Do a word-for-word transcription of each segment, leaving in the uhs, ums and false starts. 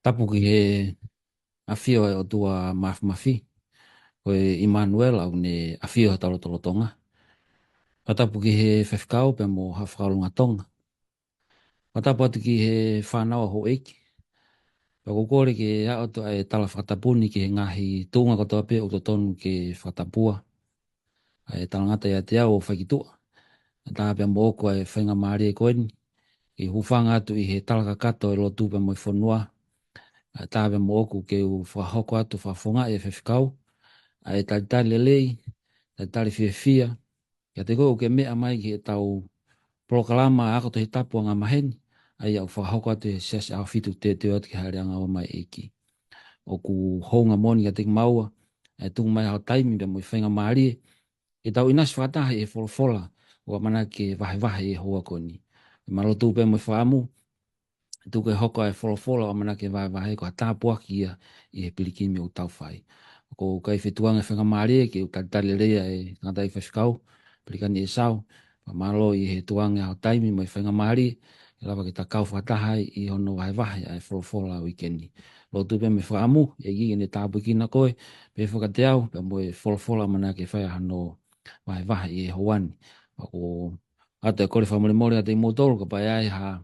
Tapu ki he ʻafio ʻa e ʻOtua Mafimafi, ko e ʻImanuela ʻoku ne ʻafio ʻi hotau lotolotonga. Fakatapu ki he faifekau pea mo haʻa fakaʻulungaanga Tonga. Fakatapu atu ki he fānau ʻa houʻeiki. Pea ʻoku ou kole ke aʻu atu ʻa e tala fakatapu ni ki he ngaahi tuʻunga kotoa pē ʻoku totonu ke fakatapua. ʻA e talangata ʻiate au ʻo fai ki tuʻa. ʻA e taha pea mo ʻoku ʻa e faingamālie ko eni. Ke hūfanga atu ʻi he tala kakato ʻo e lotu pea mo e fonua. ʻA e taha pea mo ʻoku ke u fakahoko atu fakafofongaʻi e faifekau. ʻA e talitali lelei, talitali fiefia. Kiate koe ʻoku ke meʻa mai ki heʻetau polokalama ako Tohi Tapu angamaheni. ʻA ia ʻoku fakahoko atu ʻe he Siasi ʻAhofitu, teuteu atu ki he Hāʻele ʻAnga ʻo e ʻEiki. ʻOku hounga moʻoni kiate kimaua ʻa e tuku mai ho taimi pea mo e faingamālie ke tau ʻinasi fakataha ʻi he folofola ʻoku ʻamanaki ke vahevahe ʻi he houa ko eni. Mālō atu pea mo e fakaʻamu, tuku ke hoko ʻa e folofola ʻoku ʻamanaki ke vahevahe ko ha tāpuaki ia ʻi he pilikimi ʻoku tau fai. ʻOku ou kai fetuʻunga faingamālie ke u talitali lelei ʻa e tangataʻeiki faifekau, Pelikani ʻEsau, pea mālō ʻi he tuku ange ho taimi mo e faingamālie, ke lava ke ta kau fakataha ai ʻi hono vahevahe ʻa e folofola ʻo e uike ni. Lotu pea mo e fakaʻamu, ʻEiki ke ne tāpuekina koe, pehē foki kiate au, pea mo e folofola ʻoku ʻamanaki ke fai ai hano vahevahe ʻi he houa ni. ʻOku ʻoatu e kole fakamolemole kiate kimoutolu, kapau ʻe ʻi ai ha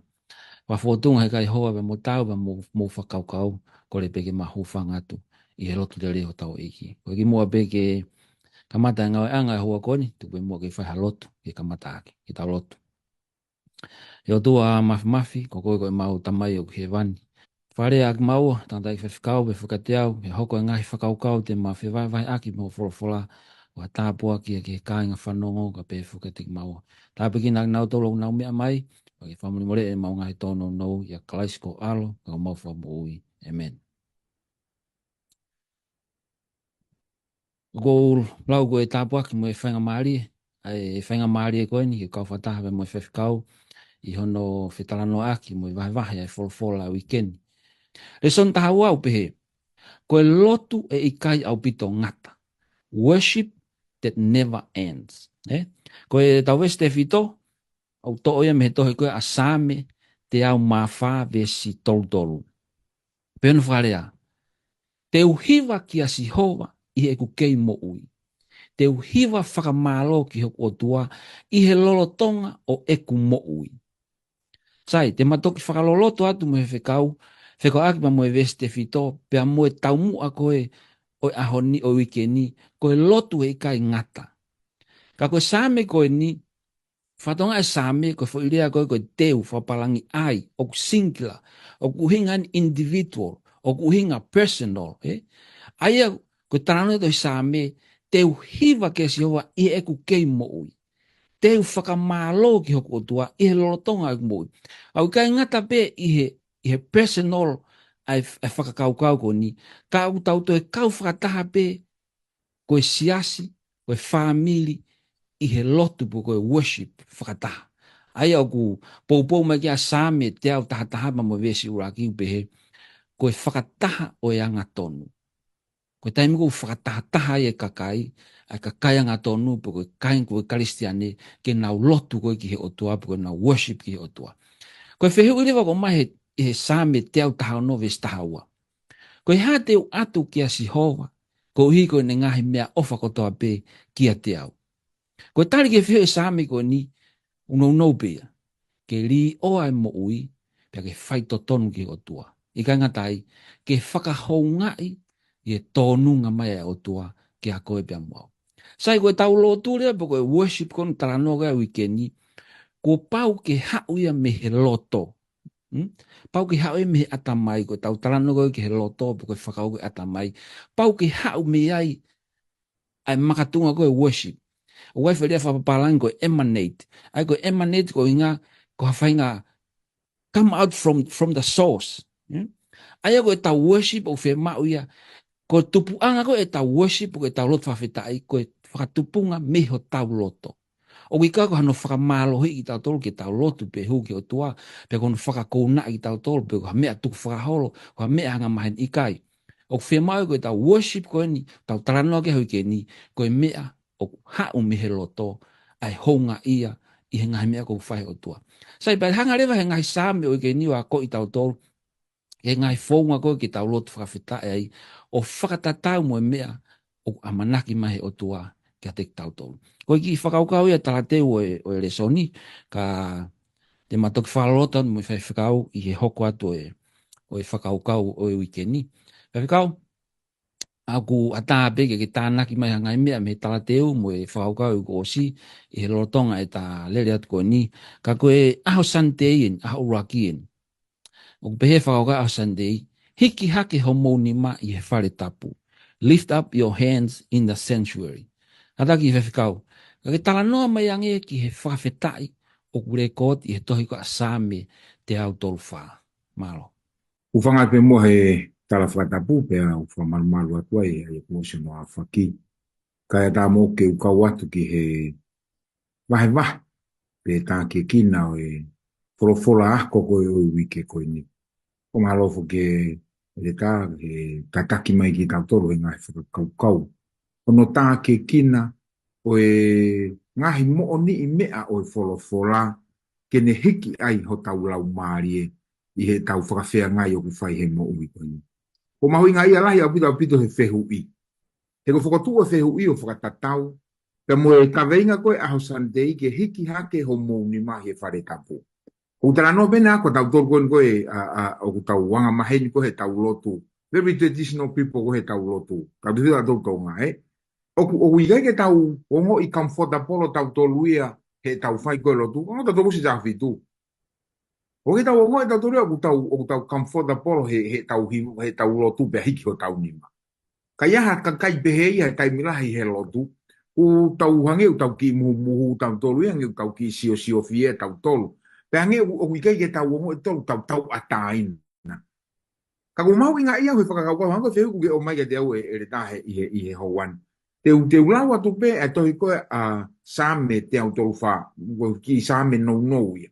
fakafōtunga he kai hoa pea mo tau pea mo, mo fakakaukau, kole pē ke ma hūfanga atu ʻi he lotu lelei hotau ʻEiki. Ko e kimuʻa pē ke kamata e ngāueʻanga e houa ko eni, tuku pē muʻa ke fai ha lotu, ke kamata ʻaki, ke tau lotu. ʻE ʻOtua Mafimafi, ko koe ko ʻemau Tamai ʻoku ʻi hēvani. Fakalea ʻaki kimaua, tangataʻeiki faifekau, pehē foki kiate au, ke hoko e ngaahi fakakaukau te ma fevahevaheʻaki mo e folofola, ʻo ha tāpuaki ia ki he kāinga fanongo kae pehē foki kiate kimaua. Tāpuekina ʻa kinautolu ʻoku nau meʻa mai, pea ke fakamolemoleʻi ʻemau ngaahi tōnounou, ʻia Kalaisi ko ho ʻAlo, ko homau Fakamoʻui. ʻĒmeni. ʻOku ou lau ko e tāpuaki mo e faingamālie, ʻa e faingamālie ko eni, ke kau fakataha pea mo e faifekau, ʻi hono fetalanoaʻaki mo e vahevahe ʻa e folofola ʻo e uike ni. Lēsoni taha ua ʻoku pehē, ko e lotu ʻe ʻikai ʻaupito ngata. Worship that never ends. ʻE? Ko ʻetau veesi tefito, ʻoku toʻo ia mei he tohi ko ē ʻa Saame teau mā fā veesi tolu tolu. Pehē hono fakalea, te u hiva kia Sihova ʻi heʻeku kei moʻui. Te u hiva fakamālō ki hoku ʻOtua ʻi he lolotonga ʻo ʻeku moʻui. Sai, te ma toki fakaloloto atu mo e fekau, fekauʻaki pea mo e veesi tefito, pea mo e taumuʻa ko ē ʻo e ʻaho ni ʻo e uike ni, ko e lotu ʻe ʻikai ngata. Ka ko e Saame ko eni, fatongia e Saame, ko e foʻi lea ko ē ko e te u, fakapālangi I, ʻoku singular, ʻoku ʻuhinga ʻeni individual, ʻoku ʻuhinga personal, ē? ʻA ia, ko e talanoa ʻa e Saame, te u hiva kia Sihova ʻi heʻeku kei moʻui. Te u fakamālō ki hoku ʻOtua ʻi he lolotonga ʻeku moʻui. ʻOku ʻikai ngata pē ʻi he, ʻi he personal ʻa e, ʻa e fakakaukau ko eni, ka ʻoku tau toe kau fakataha pē ko e siasi, ko e fāmili, ʻi he lotu pe ko e worship fakataha. ʻA ia ʻoku poupou mai ki ai ʻa Saame teau taha taha pea mo e veesi ʻuluaki ʻoku pehē, ko e fakataha ʻo e angatonu. Ko e taimi ʻoku fakatahataha ai e kakai, ʻa e kakai angatonu pe ko e kāinga ko ē Kalisitiane, ke nau lotu ko ē ki he ʻOtua pe ko ʻenau worship ki he ʻOtua. Ko e fehuʻi leva ʻoku ʻomai he, he Saame teau taha ono veesi taha ua. Ko e hā te u ʻatu kia Sihova, koeʻuhi ko ʻene ngaahi meʻaʻofa kotoa pē kiate au. Ko e tali ki he fehuʻi ʻa e Saame ko eni, ʻoku nounou pē ia. Ke līʻoa e moʻui, pea ke faitotonu ki he ʻOtua. ʻIkai ngata ai, ke fakahoungaʻi ʻi he tōnunga mai ʻa e ʻOtua kiate koe pea mo au. Sai, ko ʻetau lotu leva pe ko e worship ko eni talanoa ki ai e uike ni, kuo pau ke haʻu ia mei he loto. Hmm? Pau ke haʻu ia mei he ʻatamai, ko ʻetau talanoa ko ē ki he loto, pe ko e fakakaukau ki he ʻatamai. Pau ke haʻu mei ai ʻa e makatuʻunga ko ē worship. ʻOku ʻi ai e foʻi lea fakapālangi ko e emanate. ʻA ia ko e emanate ko e ʻuhinga, ko ha faʻahinga come out from, from the source. Hmm? ʻA ia ko ʻetau worship ʻoku fiemaʻu ia, ko e tupuʻanga ko ē ʻetau worship, ko ʻetau lotu fakafetaʻi, ko e fakatupunga mei hotau loto. ʻOku ʻikai ko hano fakamālohiʻi kitautolu ke tau lotu pe hū ki he ʻOtua, pe ko hano fakakounaʻi kitautolu, pe ko ha meʻa tukufakaholo, ko ha meʻa angamaheni, ʻikai. ʻOku fiemaʻu ko ʻetau worship ko eni, tau talanoa ki ai he uike ni, ko e meʻa ʻoku haʻu mei he loto, ʻa e houngaʻia ʻi he ngaahi meʻa ʻoku fai ʻe he ʻOtua. Sai, pea hanga leva he ngaahi Saame ʻo e uike ni ʻo akoʻi kitautolu, ki he ngaahi founga ko ē ke tau lotu fakafetaʻi ai, ʻo fakatatau mo e meʻa ʻoku ʻamanaki mai he ʻOtua kiate kitautolu. Ko e kiʻi fakakaukau ia talateu ʻo e, ʻo e lēsoni, ka te ma toki fakaloloto atu mo e faifekau ʻi he hoko atu ʻo e, ʻo e fakakaukau ʻo e uike ni. Faifekau, ʻoku ʻatā pē ke ke tānaki mai ha ngaahi meʻa mei he talateu mo e fakakaukau kuo ʻosi ʻi he lolotonga ʻeta lele atu ko eni. Ka ko e ʻaho Sunday eni, ʻaho ʻuluaki eni. ʻOku pehē fakakaukau ʻaho Sunday, hiki hake homou nima ʻi he fale tapu. Lift up your hands in the sanctuary. Kātaki faifekau, ka ke talanoa mai ange ki he fakafetaʻi ʻoku lēkooti ʻi he tohi ko ē ʻa Saame teau tolu fā. Mālō. ʻOku ou fakaʻamu pē muʻa he tala fakatapu pea u fakamalumalu atu ai, ʻa ia kuo ʻosi hono aofaki. Kae ʻatā mo ke u kau atu ki he vahevahe pe tākiekina ʻo e folofola ako ko ē ʻo e uike ko eni. ʻOku mālō foki ʻEletā he tataki mai kitautolu he ngaahi fakakaukau. Hono tākiekina ʻo e ngaahi moʻoniʻi meʻa ʻo e folofola ke ne hiki ai hotau laumālie ʻi heʻetau fakafeangai ʻoku fai he moʻui ko eni. ʻOku mahuʻinga ia lahi ʻaupito ʻaupito he fehuʻi. He ko e fokotuʻu e fehuʻi ʻo fakatatau pea mo e kaveinga ko ē ʻaho Sunday ke hiki hake homou nima ʻi he fale tapu. ʻOku talanoa pē ʻena ko tautolu ko eni ko ē, ʻa, ʻa, ʻoku tau anga maheni ko ē heʻetau lotu. Very traditional people ko ē heʻetau lotu. Tau tuhi ʻa tautolu ngā, ē? ʻOku, ʻoku ʻikai ke tau ongoʻi comfortable tautolu ia heʻetau fai ko ē lotu. Ongo tautolu si tafitu. ʻOku ʻikai ke tau ongoʻi tautolu ia ʻoku tau, ʻoku tau comfortable he, heʻetau hi-, heʻetau lotu pea hiki hotau nima. Ka ʻi ai ha kakai pehē ia he taimi lahi he lotu, ʻoku tau hangē ʻoku tau kiʻi muhumuhu tautolu ia, hangē ʻoku tau kiʻi siosiofia tautolu. Pea hangē ʻoku, ʻoku ʻikai ke tau ongoʻi tautolu ʻoku tau tauʻatāina. Ka ʻoku mahuʻinga ia he fakakaukau hangē ko e fehuʻi kuo ke ʻomai kiate au ʻe, ʻEletā he, ʻi he, ʻi he houa ni. Te u, te u lau atu pē ʻa e tohi ko ē ʻa Saame teau tolu fā, ko e kiʻi Saame nounou ia.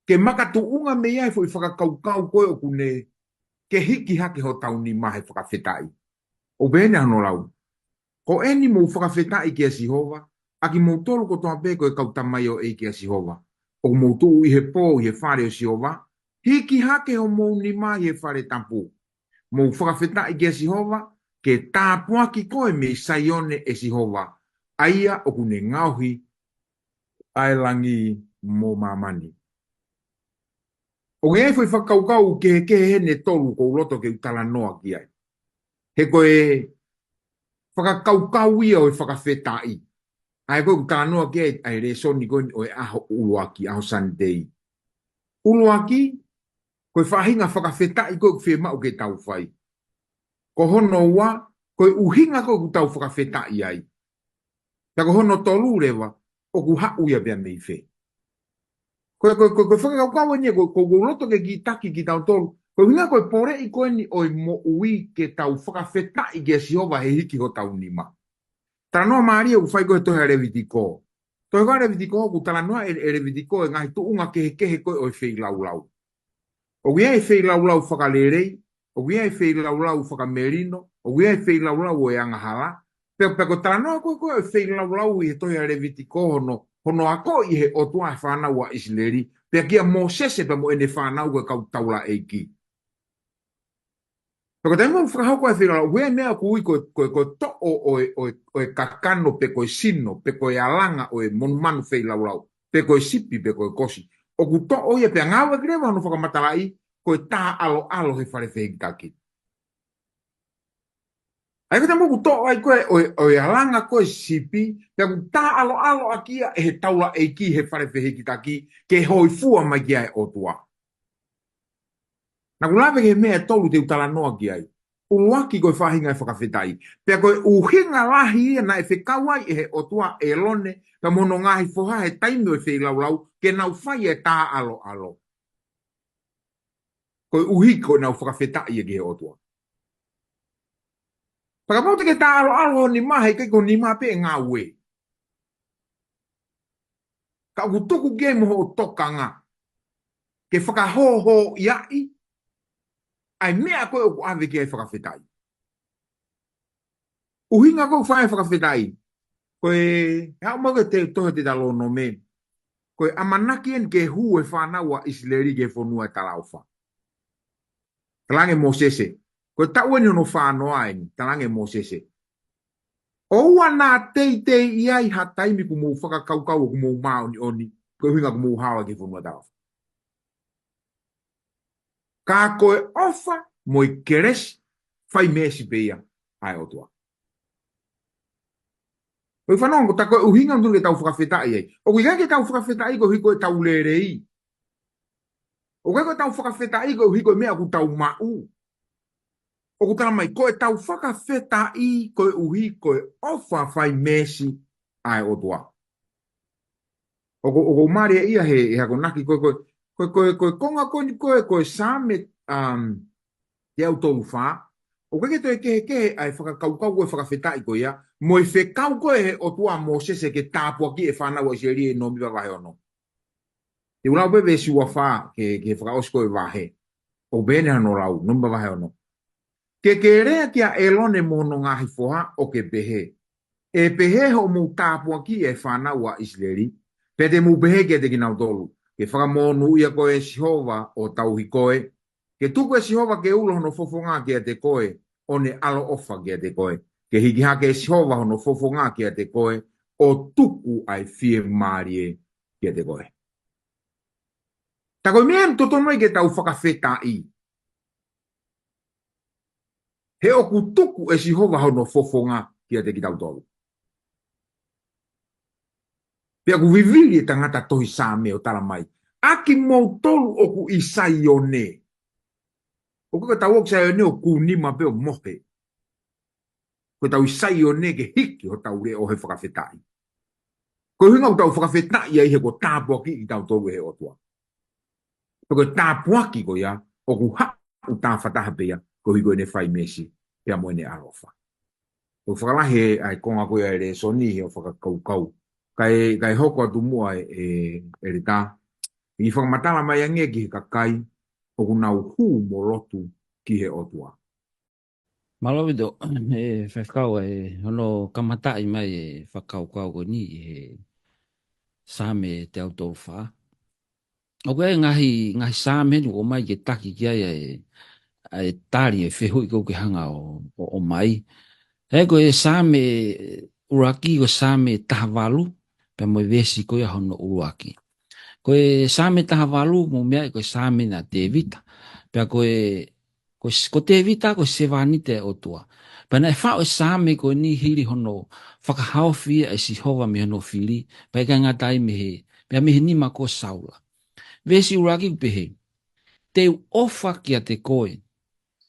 Ke makatuʻunga mei ai e foʻi fakakaukau ko ē ʻoku ne ke hiki hake hotau nima he fakafetaʻi. ʻOku pehē ni hono lau. Ko eni mou fakafetaʻi kia Sihova, ʻa kimoutolu kotoa pē ko e kau tamaioʻeiki ʻa Sihova. ʻOku mou tuʻu ʻi he pō ʻi he fale ʻo Sihova, hiki hake homou nima ʻi he fale tapu. Mou fakafetaʻi kia Sihova, ke tāpuaki koe mei Saione ʻe Sihova, ʻa ia ʻoku ne ngaohi ʻa e langi mo māmani. ʻOku ʻi ai e foʻi fakakaukau kehekehe ʻe tolu ʻoku ou loto ke u talanoa ki ai. He ko e fakakaukau ia ʻo e fakafetaʻi. ʻA ia ko ē ʻoku talanoa ki ai ʻa e lēsoni ko eni ʻo e ʻaho ʻuluaki, ʻaho Sunday. ʻUluaki, ko e faʻahinga fakafetaʻi ko ē ʻoku fiemaʻu ke tau fai. Ko hono ua, ko e ʻuhinga ko ē ʻoku tau fakafetaʻi ai. Pea ko hono tolu leva, ʻoku haʻu ia pea mei fē. Ko e, ko e, ko e, ko e fakakaukau eni, ko, ko, ʻoku ou loto ke kiʻi taki kitautolu. Ko e ʻuhinga ko e poleʻi ko eni ʻo e moʻui ke tau fakafetaʻi kia Sihova he hiki hotau nima. Talanoa mālie ʻoku fai ko ē he tohi ʻa Levitiko. Tohi ko ē ʻa Levitiko, ʻoku talanoa ʻe, ʻe Levitiko e ngaahi tuʻunga kehekehe ko ē ʻo e feilaulau. ʻOku ʻi ai e feilaulau fakalelei, ʻoku ʻi ai e feilaulau fakamelino, ʻoku ʻi ai e feilaulau ʻo e angahala. Pea, pea ko e talanoa ko ē, ko ē ʻo e feilaulau ʻi he tohi ʻa Levitiko hono, hono akoʻi ʻe he ʻOtua e fānau ʻa ʻIsileli, pea kia Mōsese pea mo ʻene fānau ko e kau taulaʻeiki. Pea ko e taimi ʻoku fakahoko ai e feilaulau, ʻoku ʻi ai e meʻa ʻoku ui ko e, ko e, ko e toʻo ʻo e, ʻo e, ʻo e kakano pe ko e sino, pe ko e alanga ʻo e monumanu feilaulau, pe ko e sipi, pe ko e kosi. ʻOku toʻo ia pea ngāueʻaki leva hono fakamatalaʻi, ko e tā ʻaloʻalo he fale fehikitaki. ʻA ia ko e taimi ʻoku toʻo ai ko ē ʻo e, ʻo e alanga ko ē sipi, pea ʻoku tā ʻaloʻalo ʻaki ia ʻe he taulaʻeiki he fale fehikitaki, ke hōifua mai ki ai e ʻOtua. Naʻa ku lave ki he meʻa ʻe tolu te u talanoa ki ai. ʻUluaki ko e faʻahinga e fakafetaʻi. Pea ko e ʻuhinga lahi ia naʻe fekau ai ʻe he ʻOtua ʻa ʻĒlone, pea mo hono ngaahi foha he taimi ʻo e feilaulau, ke nau fai e tā ʻaloʻalo. Ko e ʻuhi ko ʻenau fakafetaʻi ia ki he ʻOtua. Pea kapau te ke tā ʻaloʻalo ho nima, heʻikai ko ho nima pē ʻe ngāue. Ka ʻoku tuku ki ai mo hoʻo tokanga ke fakahōhōʻiaʻi ʻa e meʻa ko ē ʻoku ʻave ki ai e fakafetaʻi. ʻUhinga ko ē ʻoku fai ai e fakafetaʻi. Ko e, he ʻaho mai ko ē te, tohi Teutalōnome. Ko e ʻamanaki eni ke hū e fānau ʻa ʻIsileli ki he fonua ʻo e talaʻofa. Talaange Mōsese. Ko e taʻu eni hono fānoa eni, talaange Mōsese. ʻOua naʻa teitei ʻi ai ha taimi kuo mou fakakaukau ʻoku mou māʻoniʻoni, ko e ʻuhinga kuo mou haoa ki he fonua talaʻofa. Ka ko e ʻofa mo e kelesi, fai meesi pē ia ʻa e ʻOtua. ʻOi fanongo, ko e taha ko e ʻuhinga ʻoku totonu ke tau fakafetaʻi ai. ʻOku ʻikai ke tau fakafetaʻi koeʻuhi ko ʻetau lelei. ʻOku ʻikai ko ʻetau fakafetaʻi koeʻuhi ko e meʻa ʻoku tau maʻu. ʻOku talamai, ko ʻetau fakafetaʻi koeʻuhi ko e ʻofa fai meesi ʻa e ʻOtua. ʻOku, ʻoku mālie ia he, he akonaki ko e, ko e, ko e, ko e, ko e konga ko eni ko e, ko e Saame, um, teau tolu fā. ʻOku ʻikai ke toe kehekehe ʻa e fakakaukau ko e fakafetaʻi ko ia, mo e fekau ko ē ʻa e ʻOtua ʻa Mōsese ke tāpuakiʻi e fānau ʻa ʻIsileli ʻi he Nōmipa vahe ono. Te u lau pē veesi ua fā ki he, ki he fakaʻosi ko e vahe. ʻOku pehē ni hono lau, Nōmipa vahe ono. Ke ke lea kia ʻĒlone mo hono ngaahi foha ʻo ke pehē, ʻE pehē hoʻomou tāpuakiʻi e fānau ʻa ʻIsileli, pea te mou pehē kiate kinautolu, Ke fakamonūʻia koe ʻe Sihova ʻo tauhi koe, ke tuku ʻe Sihova ke ulo hono fofonga kiate koe, ʻo ne ʻaloʻofa kiate koe, ke hiki hake ʻe Sihova hono fofonga kiate koe, ʻo tuku ʻa e fiemālie kiate koe. Tā ko e meʻa eni ʻoku totonu ai ke tau fakafetaʻi. He ʻoku tuku ʻe Sihova hono fofonga kiate kitautolu. Pea ʻoku vivili e tangata tohi Saame ʻo talamai, ʻA kimoutolu ʻoku ʻi Saione. ʻOku ʻikai ko ʻetau ō ki Saione ʻo kū nima pē ʻo mohe. Ko ʻetau ʻi Saione ke hiki hotau leʻo he fakafetaʻi. Ko e ʻuhinga ʻoku tau fakafetaʻi ai he kuo tāpuakiʻi kitautolu ʻe he ʻOtua. Pea ko e tāpuaki ko ia, ʻoku haʻu tāfataha pē ia, koeʻuhi ko ʻene fai meesi, pea mo ʻene ʻaloʻofa. ʻOku fakalahi ʻa e konga ko ia ʻa e lēsoni he ʻoku fakakaukau. Kae, kae hoko atu muʻa ʻe, ʻe, ʻEletā. ʻI he fakamatala mai ange ki he kakai, ʻoku nau hū mo lotu ki he ʻOtua. Mālō ʻaupito, ʻe faifekau ʻa e hono kamataʻi mai e fakakaukau ko eni ʻi he Saame teau tolu fā. ʻOku ʻi ai e ngaahi, ngaahi Saame ni ʻoku ʻomai ke taki ki ai ʻa e, ʻa e tali e fehuʻi ko ē ʻoku ke hanga ʻo, ʻo, ʻomai. He ko e Saame ʻuluaki ko e Saame taha valu, pea mo e veesi ko ia hono ʻuluaki. Ko e Saame taha valu, mou meaʻi ko e Saame ʻa Tēvita. Pea ko e, ko s-, ko Tēvita ko e sevāniti ʻa e ʻOtua. Pea naʻe faʻu e Saame ko eni hili hono fakahaofi ʻe Sihova mei hono fili, pea ʻikai ngata ai mei he, pea mei he nima ko Saula. Veesi ʻuluaki ʻoku pehē, Te u ʻofa kiate koe,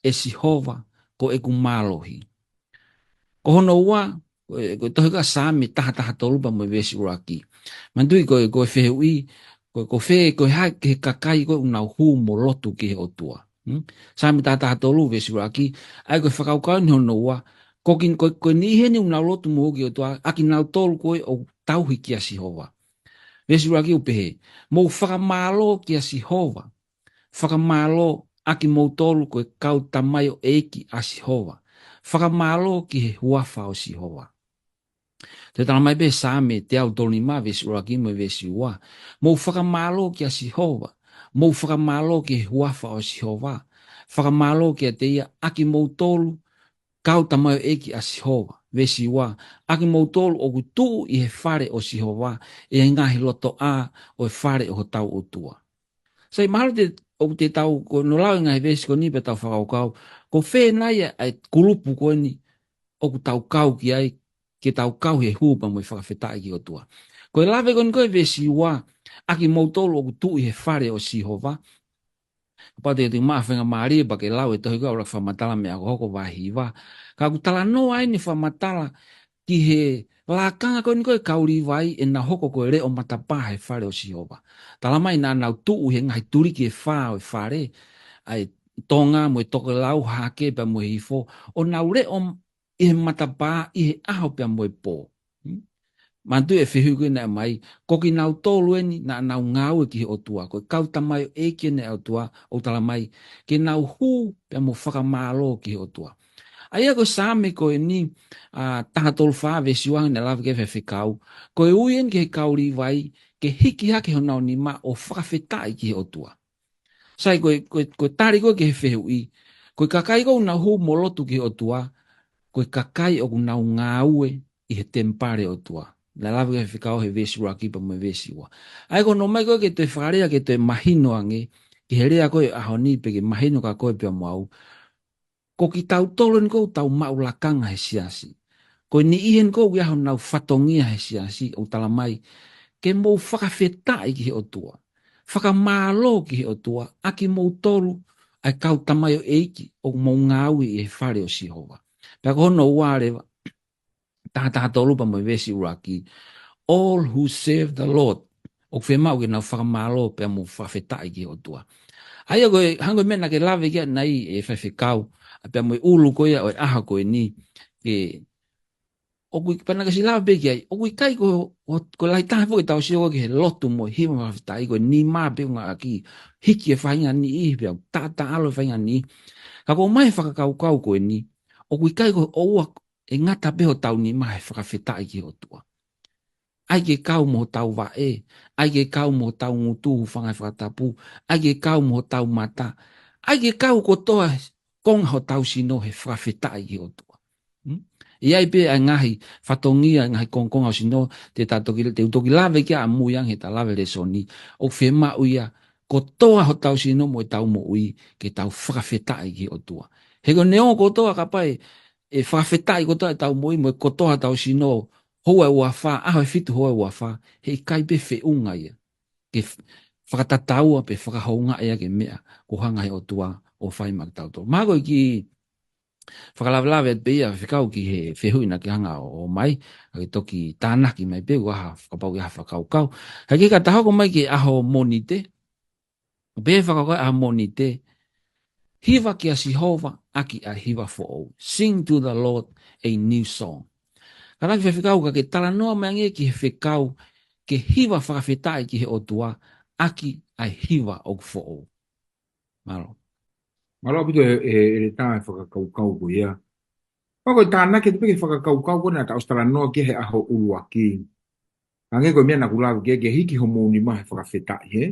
ʻe Sihova, ko ʻeku mālohi. Ko hono ua, ko e, ko e tohi ko ia Saame taha taha tolu pea mo e veesi ʻuluaki. Manatuʻi ko e, ko e fehuʻi, ko e, ko fē, ko e hā ki he kakai ko ē ʻoku nau hū mo lotu ki he ʻOtua. Hmm? Saame taha taha tolu veesi ʻuluaki, ʻa ia ko e fakakaukau eni hono ua, ko ki, ko, ko e niʻihi eni ʻoku nau lotu mo hū ki he ʻOtua, ʻa kinautolu ko ē ʻoku tauhi kia Sihova. Veesi ʻuluaki ʻoku pehē, Mou fakamālō kia Sihova, fakamālō ʻa kimoutolu ko e kau tamaioʻeiki ʻa Sihova. Fakamālō ki he huafa ʻo Sihova. Toe talamai pē Saame teau tolu nima veesi ʻuluaki mo e veesi ua. Mou fakamālō kia Sihova. Mou fakamālō ki he huafa ʻo Sihova. Fakamālō kiate ia ʻa kimoutolu kau tamaioʻeiki ʻa Sihova. Veesi ua, ʻa kimoutolu ʻoku tuʻu ʻi he fale ʻo Sihova, ʻi he ngaahi lotoʻā ʻo e fale ʻo hotau ʻOtua. Sai, mahalo te, ʻoku te tau, ko hono lau e ngaahi veesi ko eni pea tau fakakaukau, ko fē nai ʻa e kulupu ko eni ʻoku tau kau ki ai, ke tau kau he hū pea mo e fakafetaʻi ki he ʻOtua. Ko e lave ko eni ko e veesi ua, ʻa kimoutolu ʻoku tuʻu ʻi he fale ʻo Sihova, Kapau te u maʻu faingamālie pea ke lau e tohi ko ia ʻUluaki Fakamatala Meʻa Hokohoko vahe hiva. Ka ʻoku talanoa eni fakamatala ki he lakanga ko eni ko e kau Līvai ʻenau hoko ko e leʻo matapā he fale ʻo Sihova. Talamai naʻa nau tuʻu he ngaahi tuliki ʻe fā ʻo e fale, ʻa e tonga mo e tokelau, hahake pea mo e hihifo, ʻo nau leʻo ʻi he matapā, ʻi he ʻaho pea mo e pō. Hmm? Manatuʻi e fehuʻi ko ē naʻe ʻomai, ko kinautolu eni naʻa nau ngāue ki he ʻOtua, ko e kau tamaioʻeiki eni ʻa e ʻOtua, ʻoku talamai, ke nau hū pea mo fakamālō ki he ʻOtua. ʻA ia ko e Saame ko eni, ʻa, taha tolu fā veesi ua naʻe lave ki ai e faifekau, ko e ui eni ki he kau Līvai, ke hiki hake honau nima ʻo fakafetaʻi ki he ʻOtua. Sai, ko e, ko e, ko e tali ko ē ki he fehuʻi, Ko e kakai ʻoku nau hū mo lotu ki he ʻOtua, ko e kakai ʻoku nau ngāue ʻi he temipale ʻo e ʻOtua. Naʻe lave ki ai e faifekau he veesi ʻuluaki pea mo e veesi ua. ʻA ia ko hono ʻomai ko ē ke toe fakalea ke toe mahino ange, ki he lea ko ē ʻaho ni pea ke mahino kia koe pea mo au. Ko kitautolu eni ʻoku tau maʻu lakanga he siasi. Ko e niʻihi eni ʻoku ʻi ai honau fatongia he siasi ʻoku talamai, ke mou fakafetaʻi ki he ʻOtua. Fakamālō ki he ʻOtua, ʻa kimoutolu ʻa e kau tamaioʻeiki ʻoku mou ngāue ʻi he fale ʻo Sihova. Pea ko hono ua leva, taha taha tolu pea mo e veesi ʻuluaki. All who serve the Lord. ʻOku fiemaʻu ke nau fakamālō pea mo fakafetaʻi ki he ʻOtua. ʻA ia ko e, hangē ko e meʻa naʻa ke lave ki ai ʻanenai e faifekau, ʻa pea mo e ʻulu ko ia ʻo e ʻaho ko eni, ke, ʻoku ʻi-, pea naʻa ke ʻosi lave pē ki ai, ʻoku ʻikai ko, ko, ko e lahi taha foki ʻetau sio ki he lotu mo e hiva mo e fakafetaʻi, ko e nima pē ʻoku ngāueʻaki, hiki e faʻahinga niʻihi pea taʻataʻalo e faʻahinga niʻihi. Ka ko e ʻomai e fakakaukau ko eni, ʻoku ʻikai ko e ʻoua ʻe ngata pē hotau nima he fakafetaʻi ki he ʻOtua. ʻAi ke kau mo hotau vaʻe, ʻai ke kau mo hotau ngutu, hūfanga he fakatapu, ʻai ke kau mo hotau mata, ʻai ke kau kotoa konga hotau sino he fakafetaʻi ki he ʻOtua. Hmm? ʻI ai pē ʻa e ngaahi fatongia, ngaahi kongokonga ʻo e sino, te ta toki, te u toki lave ki ai ʻamui ange he ta lave lēsoni, ʻoku fiemaʻu ia, kotoa hotau sino mo ʻetau moʻui, ke tau fakafetaʻi ki he ʻOtua. He ko e neongo kotoa kapau ʻe, ʻe fakafetaʻi kotoa ʻetau moʻui mo e kotoa hotau sino, houa ʻe ua fā, ʻaho ʻe fitu houa ʻe ua fā, heʻikai pē feʻunga ia. Ke f-, fakatataua pe fakahoungaʻi ʻaki e meʻa, ʻoku hanga he ʻOtua ʻo fai maʻa kitautolu. Mahalo ko e kiʻi fakalavelave atu pē ia faifekau ki he fehuʻi naʻa ke hanga ʻo, ʻomai, ʻa ke toki tānaki mai pē ʻoku ʻi ai ha, kapau ʻoku ʻi ai ha fakakaukau. Hangē ka ta hoko mai ki he ʻaho Mōnite, pea fakakaukau ʻa Mōnite, hiva kia Sihova ʻaki ʻa e hiva foʻou. Sing to the Lord a new song. Kātaki faifekau ka ke talanoa mai ange ki he fekau ke hiva fakafetaʻi ki he ʻOtua ʻaki ʻa e hiva ʻoku foʻou. Mālō. Mālō ʻaupito e, e, e le tā e fakakaukau ko ia. Pea ko e tānaki atu pē ki he fakakaukau ko ē naʻa ta ʻosi talanoa ki ai he ʻaho ʻuluaki. Hangē ko e meʻa naʻa ku lave ki ai ke hiki homou nima he fakafetaʻi, hē?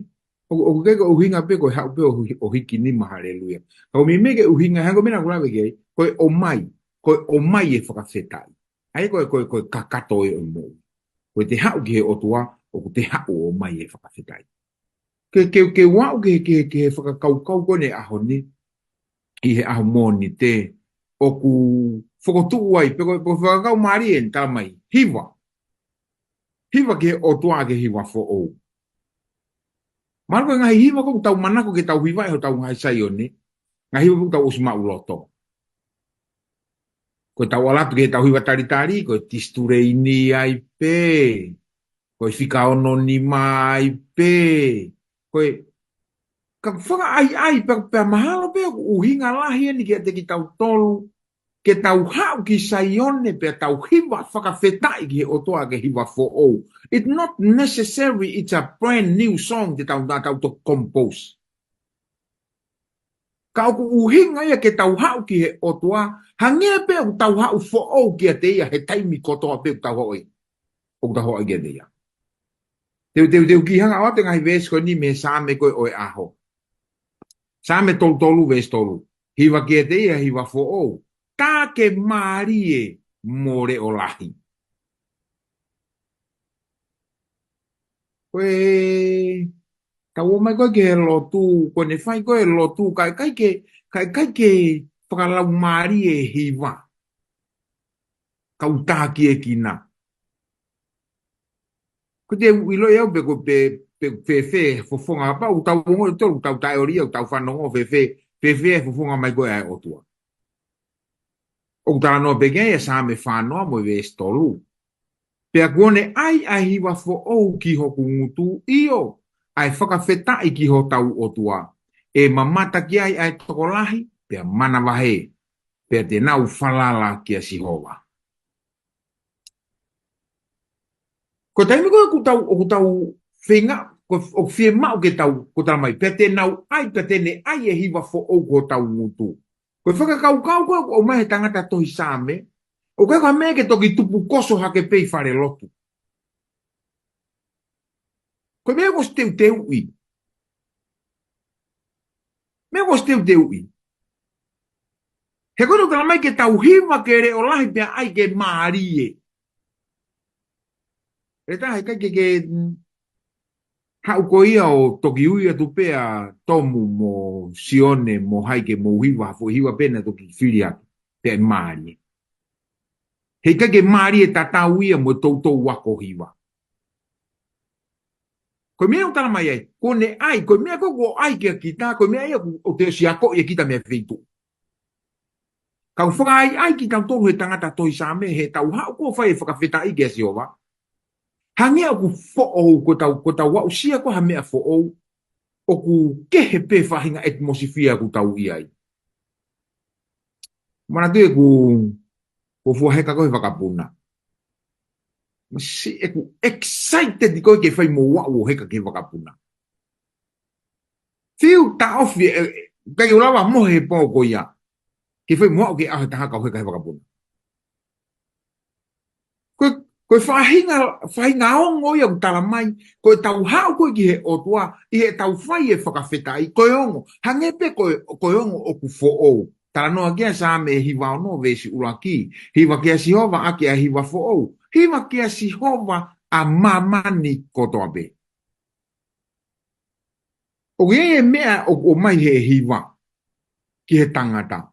ʻOku, ʻoku ʻikai ko e ʻuhinga pē ko e haʻu pē ʻo hi-, ʻo hiki nima, haleluia. Ka ko e meimei ko e ʻuhinga, hangē ko e meʻa naʻa ku lave ki ai, ko e ʻomai, ko e ʻomai e fakafetaʻi. ʻA ia ko e, ko e, ko e kakato ʻo e moʻui. Ko ʻete haʻu ki he ʻOtua, ʻoku te haʻu ʻo ʻomai e fakafetaʻi. Ke, ke, ke u aʻu ki he, ki he, ki he fakakaukau ko eni he ʻaho ni, ʻi he ʻaho Mōnite, ʻoku fokotuʻu ai, pe ko, pe ko e fakakaukau mālie eni talamai, hiva. Hiva ki he ʻOtua ʻaki e hiva foʻou. Mahalo ko e ngaahi hiva ko ē ʻoku tau manako ke tau hivaʻi hotau ngaahi Saione, ngaahi hiva ko ē ʻoku tau ʻosi maʻuloto. Ko ʻetau ʻalu atu ki heʻetau hiva talitali, ko e tisituleini ai pē, ko e fika ono nima ai pē, ko e, ka fakaʻaiʻai pē, pea mahalo pē ʻoku ʻuhinga lahi eni kiate kitautolu, ke tau haʻu ki Saione pea tau hiva fakafetaʻi ki he ʻOtua ʻaki e hiva foʻou. It's not necessary, it's a brand new song te tau, tau toki compose. Ka ʻoku ʻuhinga ia ke tau haʻu ki he ʻOtua, hangē pē ʻoku tau haʻu foʻou kiate ia he taimi kotoa pē ʻoku tau haʻu ai. ʻOku tau haʻu ai kiate ia. Te u, te u, te u kiʻi hanga ʻo ʻoatu e ngaahi veesi ko eni mei he Saame ko ē ʻo e ʻaho. Saame tolu tolu veesi tolu. Hiva kiate ia hiva foʻou. Tā ke mālie mo leʻo lahi. Ko e, tau ō mai ko ē ki he lotu, ko ʻene fai ko ē lotu, ka ʻikai ke, ka ʻikai ke fakalaumālie e hiva. Ka u tākiekina. Ko te u ʻiloʻi au pe ko e pe, pe fēfē e fofonga pea ʻoku tau ongoʻi tolu, tau taʻeoli, ʻoku tau fanongo fēfē, fēfē e fofonga mai ko ē ʻa e ʻOtua. ʻOku talanoa pē ki ai ʻa e Saame fā noa mo e veesi tolu. Pea kuo ne ʻai ʻa e hiva foʻou ki hoku ngutu, ʻio, ʻa e fakafetaʻi ki hotau ʻOtua. ʻE mamata ki ai ʻa e tokolahi, pea manavahē, pea te nau falala kia Sihova. Ko e taimi ko ē ʻoku tau, ʻoku tau feinga, ko, ʻoku fiemaʻu ke tau, ko e talamai, pea te nau ʻai, pea te ne ʻai e hiva foʻou ki hotau ngutu. Ko e fakakaukau ko ē ʻoku ʻomai he tangata tohi Saame, ʻoku ʻikai ko ha meʻa ke toki tupukoso hake pē ʻi falelotu. Ko e meʻa ʻoku ʻosi teuteuʻi. Meʻa ʻoku ʻosi teuteuʻi. He ko ʻene ʻoku tala mai ke tau hiva ke leʻo lahi pea ʻai ke mālie. ʻE taha ʻikai ke, ke, mm, haʻu ko ia ʻo toki ui atu pē ʻa Tomu mo Sione mo hai ke mou hiva, foʻi hiva pē naʻe toki fili atu, pea ʻe mālie. He ʻikai ke mālie tatau ia mo e toutou ako hiva. Ko e meʻa ʻoku tala mai ai, ko ʻene ʻai, ko e meʻa ko ē ʻoku ʻai kia kita, ko e meʻa ia ʻoku, ʻoku te ʻosi ako ia kita mei he feituʻu. Kau fakaʻaiʻai kitautolu he tangata tohi Saame, he tau haʻu ko ē ʻo fai e fakafetaʻi kia Sihova. Hangē ʻoku foʻou, ko ʻetau, ko ʻetau aʻusia ko ē ha meʻa foʻou, ʻoku kehe pē faʻahinga atmosphere ʻoku tau ʻi ai. Manatuʻi ʻeku, ko e fuʻu heka ko ē he vakapuna. Masiʻi ʻeku excited ko ē ke fai mo au ʻo heka ki he vakapuna. Fiu taʻofi ē, ē, ʻikai ke u lava mohe he pō ko ia. Ke fai mo au ke ʻaho ʻe taha kau heka he vakapuna. Ko e, ko e faʻahinga, faʻahinga ongo ia ʻoku tala mai, ko ʻetau haʻu ko ē ki he ʻOtua, ʻi heʻetau fai e fakafetaʻi, ko e ongo, hangē pē ko e, ko e ongo ʻoku foʻou. Talanoa ki ai Saame hiva ono veesi ʻuluaki, hiva kia Sihova ʻaki ʻa e hiva foʻou, hiva kia Sihova ʻa māmani kotoa pē. ʻOku ʻi ai e meʻa ʻoku ʻomai he hiva ki he tangata.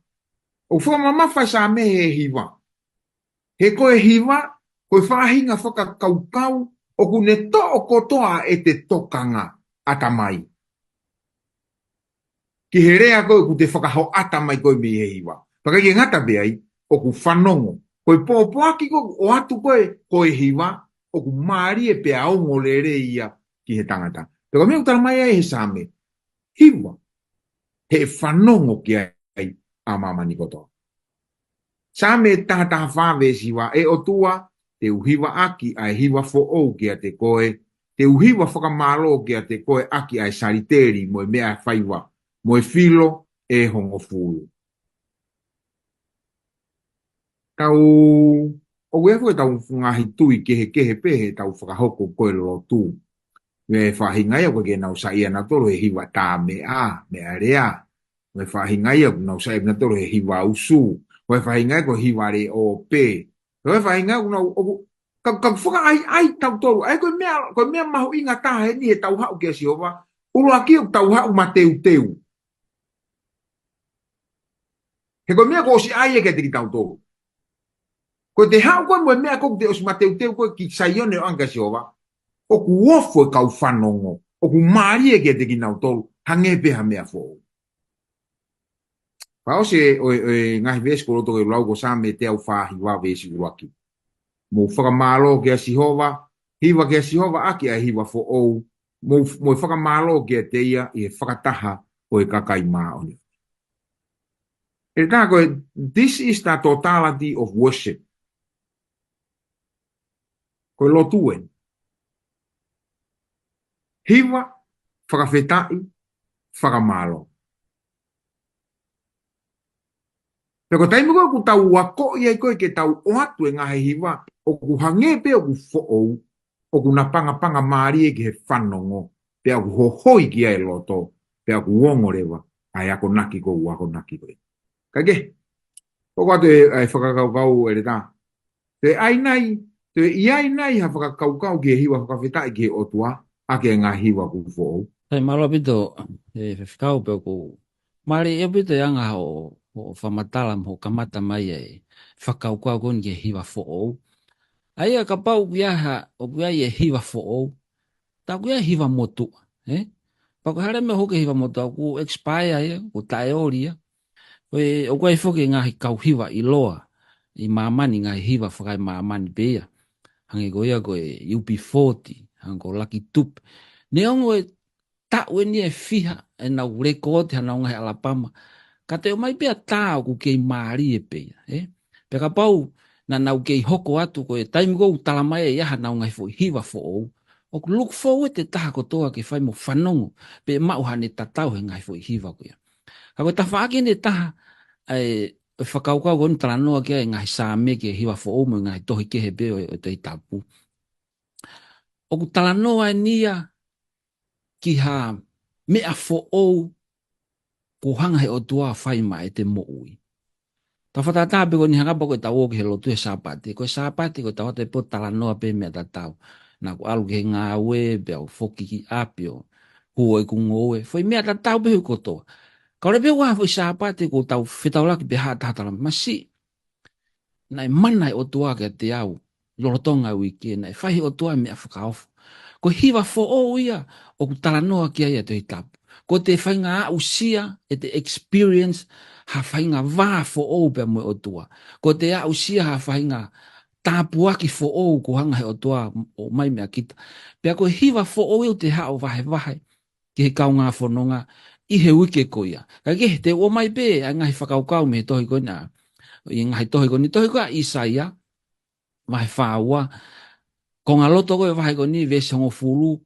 ʻOku fakamamafa ʻa Saame he hiva. He ko e hiva, ko e faʻahinga fakakaukau, ʻoku ne toʻo kotoa ʻete tokanga ʻatamai. Ki he lea ko ē ʻoku te fakahoʻata mai ko ē mei he hiva. Pea ʻikai ke ngata pē ai, ʻoku fanongo. Ko e pōpoaki ko ē ʻoku ʻoatu ko ē, ko e hiva, ʻoku mālie pea ongo lelei ia ki he tangata. Pea ko e meʻa ʻoku tala mai ai he Saame, hiva, he ʻe fanongo ki ai ʻa māmani kotoa. Saame taha taha fā veesi hiva, ʻE ʻOtua, te u hiva ʻaki ʻa e hiva foʻou kiate koe, te u hiva fakamālō kiate koe ʻaki ʻa e saliteli mo e meʻafaiva, mo e filo ʻe hongofulu. Tau, ʻoku ʻi ai foki ʻetau ngaahi tui kehekehe pē heʻetau fakahoko ko ē lotu. Mo e faʻahinga ia ʻoku ʻikai ke nau saiʻia nautolu he hiva tā meʻa, meʻalea. Mo e faʻahinga ia ʻoku nau saiʻia nautolu he hiva usu. Mo e faʻahinga ia ko e hiva leʻo pē. Mo e faʻahinga ʻoku nau, ʻoku, ka, ka fakaʻaiʻai tautolu. ʻA ia ko e meʻa, ko e meʻa mahuʻinga taha heni heʻetau haʻu kia Sihova. ʻUluaki ʻoku tau haʻu mateuteu. He ko e meʻa kuo ʻosi ʻai ia kiate kitautolu. Ko ʻete haʻu ko ē mo e meʻa ko ē ʻoku te ʻosi mateuteu ko ē ki Saione ʻo ʻoange kia Sihova, ʻoku ofo e kau fanongo, ʻoku mālie kiate kinautolu, hangē pē ha meʻa foʻou. Pea ʻosi ʻo e, ʻo e ngaahi veesi kuo loto ke lau ko Saame teau fā hiva veesi ʻuluaki. Mou fakamālō kia Sihova, hiva kia Sihova ʻaki ʻa e hiva foʻou, mou, mou fakamālō kiate ia ʻi he fakataha ʻo e kakai māʻoniʻoni. ʻE tā ko e, this is the totality of worship. Ko e lotu eni. Hiva, fakafetaʻi, fakamālō. Pea ko e taimi ko ē ʻoku tau akoʻi ai ko ē ke tau ʻoatu e ngaahi hiva, ʻoku hangē pē ʻoku foʻou, ʻoku napangapanga mālie ki he fanongo, pea ʻoku hohoi ki ai e loto, pea ʻoku ongo leva ʻa e akonaki ko ē ʻoku akonaki ko ē. Kae kehe, hoko atu e, e fakakaukau ʻEletā. Toe ʻi ai nai, toe ʻi ai nai ha fakakaukau ki he hiva fakafetaʻi ki he ʻOtua, ʻaki e ngaahi hiva kuo foʻou. Sai, mālō ʻaupito, e Faifekau, pea ʻoku mālie ʻaupito e anga hoʻo, hoʻo fakamatala mo hoʻo kamata mai e fakakaukau ko eni ki he hiva foʻou. ʻA ia kapau ʻoku ʻi ai ha, ʻoku ʻi ai e hiva foʻou, tā ʻoku ʻi ai e hiva motuʻa, ē? Pea ko e hā e meʻa ʻoku hoko ki he hiva motuʻa, kuo expire ia, kuo taʻeoli ia. Ko e, ʻoku ʻi ai foki e ngaahi kau hiva ʻiloa ʻi māmani, ngaahi hiva fakaemāmani pē ia. Hangē ko ia ko e U B forty, hangē ko Lucky Dube. Neongo e taʻu eni ʻe fiha ʻenau lēkooti hanau ngaahi ʻalapama, ka toe ʻomai pē ʻa e tā ʻoku kei mālie pē ia, ē? Pea kapau naʻa nau kei hoko atu, ko e taimi ko ē ʻoku tala mai ai ʻa hanau ngaahi foʻi hiva foʻou, ʻoku look forward e taha kotoa ke fai mo fanongo, pe maʻu haʻane tatau he ngaahi foʻi hiva ko ia. Ka ko e tafaʻaki eni ʻe taha, ʻa e, ʻo e fakakaukau ko eni talanoa ki ai e ngaahi Saame ki he hiva foʻou mo e ngaahi tohi kehe pē ʻo, ʻo e Tohi Tapu. ʻOku talanoa eni ia ki ha meʻa foʻou kuo hanga he ʻOtua ʻo fai maʻa ʻete moʻui. Tau fakatātā pē ko eni hangē pē ko ʻetau ō ki he lotu he Sāpate. Ko e Sāpate ko ʻetau ō atu pē ʻo talanoa pē meʻa tatau. Naʻa ku ʻalu ki he ngāue, pea u foki ki ʻapi ʻo hū ʻeku ngoue. Foʻi meʻa tatau pē ʻi he kotoa. Ka ʻoku ʻi ai pē ʻa e foʻi Sāpate ʻoku tau fetaulaki pē ha taha talamai, masiʻi, naʻe mana e ʻOtua kiate au lolotonga e uike, naʻe fai ʻe he ʻOtua e meʻa fakaofo. Ko e hiva foʻou ia ʻoku talanoa ki ai ʻa e Tohi Tapu. Ko ʻete faʻahinga aʻusia, ʻete experience ha faʻahinga vā foʻou pea mo e ʻOtua. Ko ʻete aʻusia ha faʻahinga tāpuaki foʻou kuo hanga ʻe he ʻOtua ʻo ʻomai maʻa kita. Pea ko e hiva foʻou ia ʻoku te haʻu ʻo vahevahe ki he kaungā fononga ʻi he uike ko ia. Kae kehe, te u ʻomai pē ʻa e ngaahi fakakaukau mei he tohi ko ena, ʻi he ngaahi tohi ko eni, tohi ko ia ʻa ʻĪsaia, vahe fā ua. Konga loto ko ē ʻo e vahe ko eni, veesi hongofulu,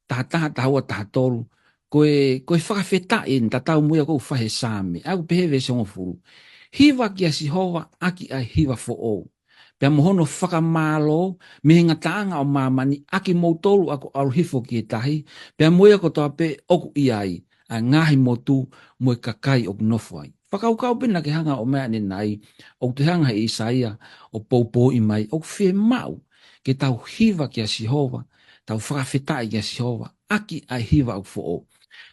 taha taha, taha ua, taha tolu. Ko e, ko e fakafetaʻi eni, tatau mo ia ʻoku fai ʻe he Saame. ʻOku pehē veesi hongofulu: Hiva kia Sihova ʻaki ʻa e hiva foʻou, pea mo hono fakamālō mei he ngataʻanga ʻo māmani, ʻa kimoutolu ʻoku ʻalu hifo ki he tahi, pea mo ia kotoa pē ʻoku ʻi ai, ʻa e ngaahi motu mo e kakai ʻoku nofo ai. Fakakaukau pē naʻa ke hanga ʻo ʻomai ʻanenai, ʻoku toe hanga ʻe ʻĪsaia ʻo poupouʻi mai ʻoku fiemaʻu ke tau hiva kia Sihova, tau fakafetaʻi kia Sihova ʻaki ʻa e hiva ʻoku foʻou.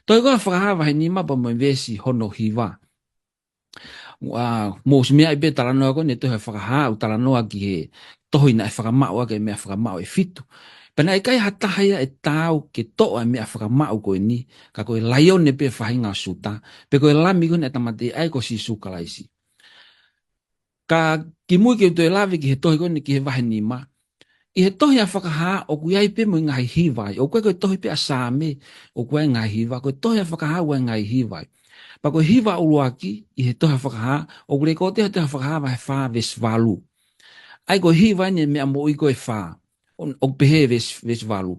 Tohi ko ia Fakahā vahe nima pea mo e veesi hono hiva. ʻA, mou ʻosi meaʻi pē talanoa ko eni, tohi Fakahā ʻoku talanoa ki he tohi naʻe fakamaʻu ʻaki e meʻa fakamaʻu ʻe fitu. Pea naʻe ʻikai ha taha ia ʻe taau ke toʻo e meʻa fakamaʻu ko eni, ka ko e laione pē faʻahinga ʻo Siuta, pe ko e lami ko eni ʻa e tāmateʻi, ʻa ia ko Sīsū Kalaisi. Ka kimui ke u toe lave ki he tohi ko eni, ki he vahe nima. ʻI he tohi ʻa Fakahā, ʻoku ʻi ai pē mo e ngaahi hiva ai. ʻOku ʻikai ko e tohi pē ʻa Saame ʻoku ʻi ai e ngaahi hiva, ko e tohi ʻa Fakahā ʻoku ʻi ai e ngaahi hiva ai. Pea ko e hiva ʻuluaki ʻi he tohi ʻa Fakahā, ʻoku lekooti he tohi ʻa Fakahā vahe fā veesi valu. ʻA ia ko e hiva eni e meʻa moʻui ko ē ʻe fā. ʻO, ʻoku pehē veesi, veesi valu: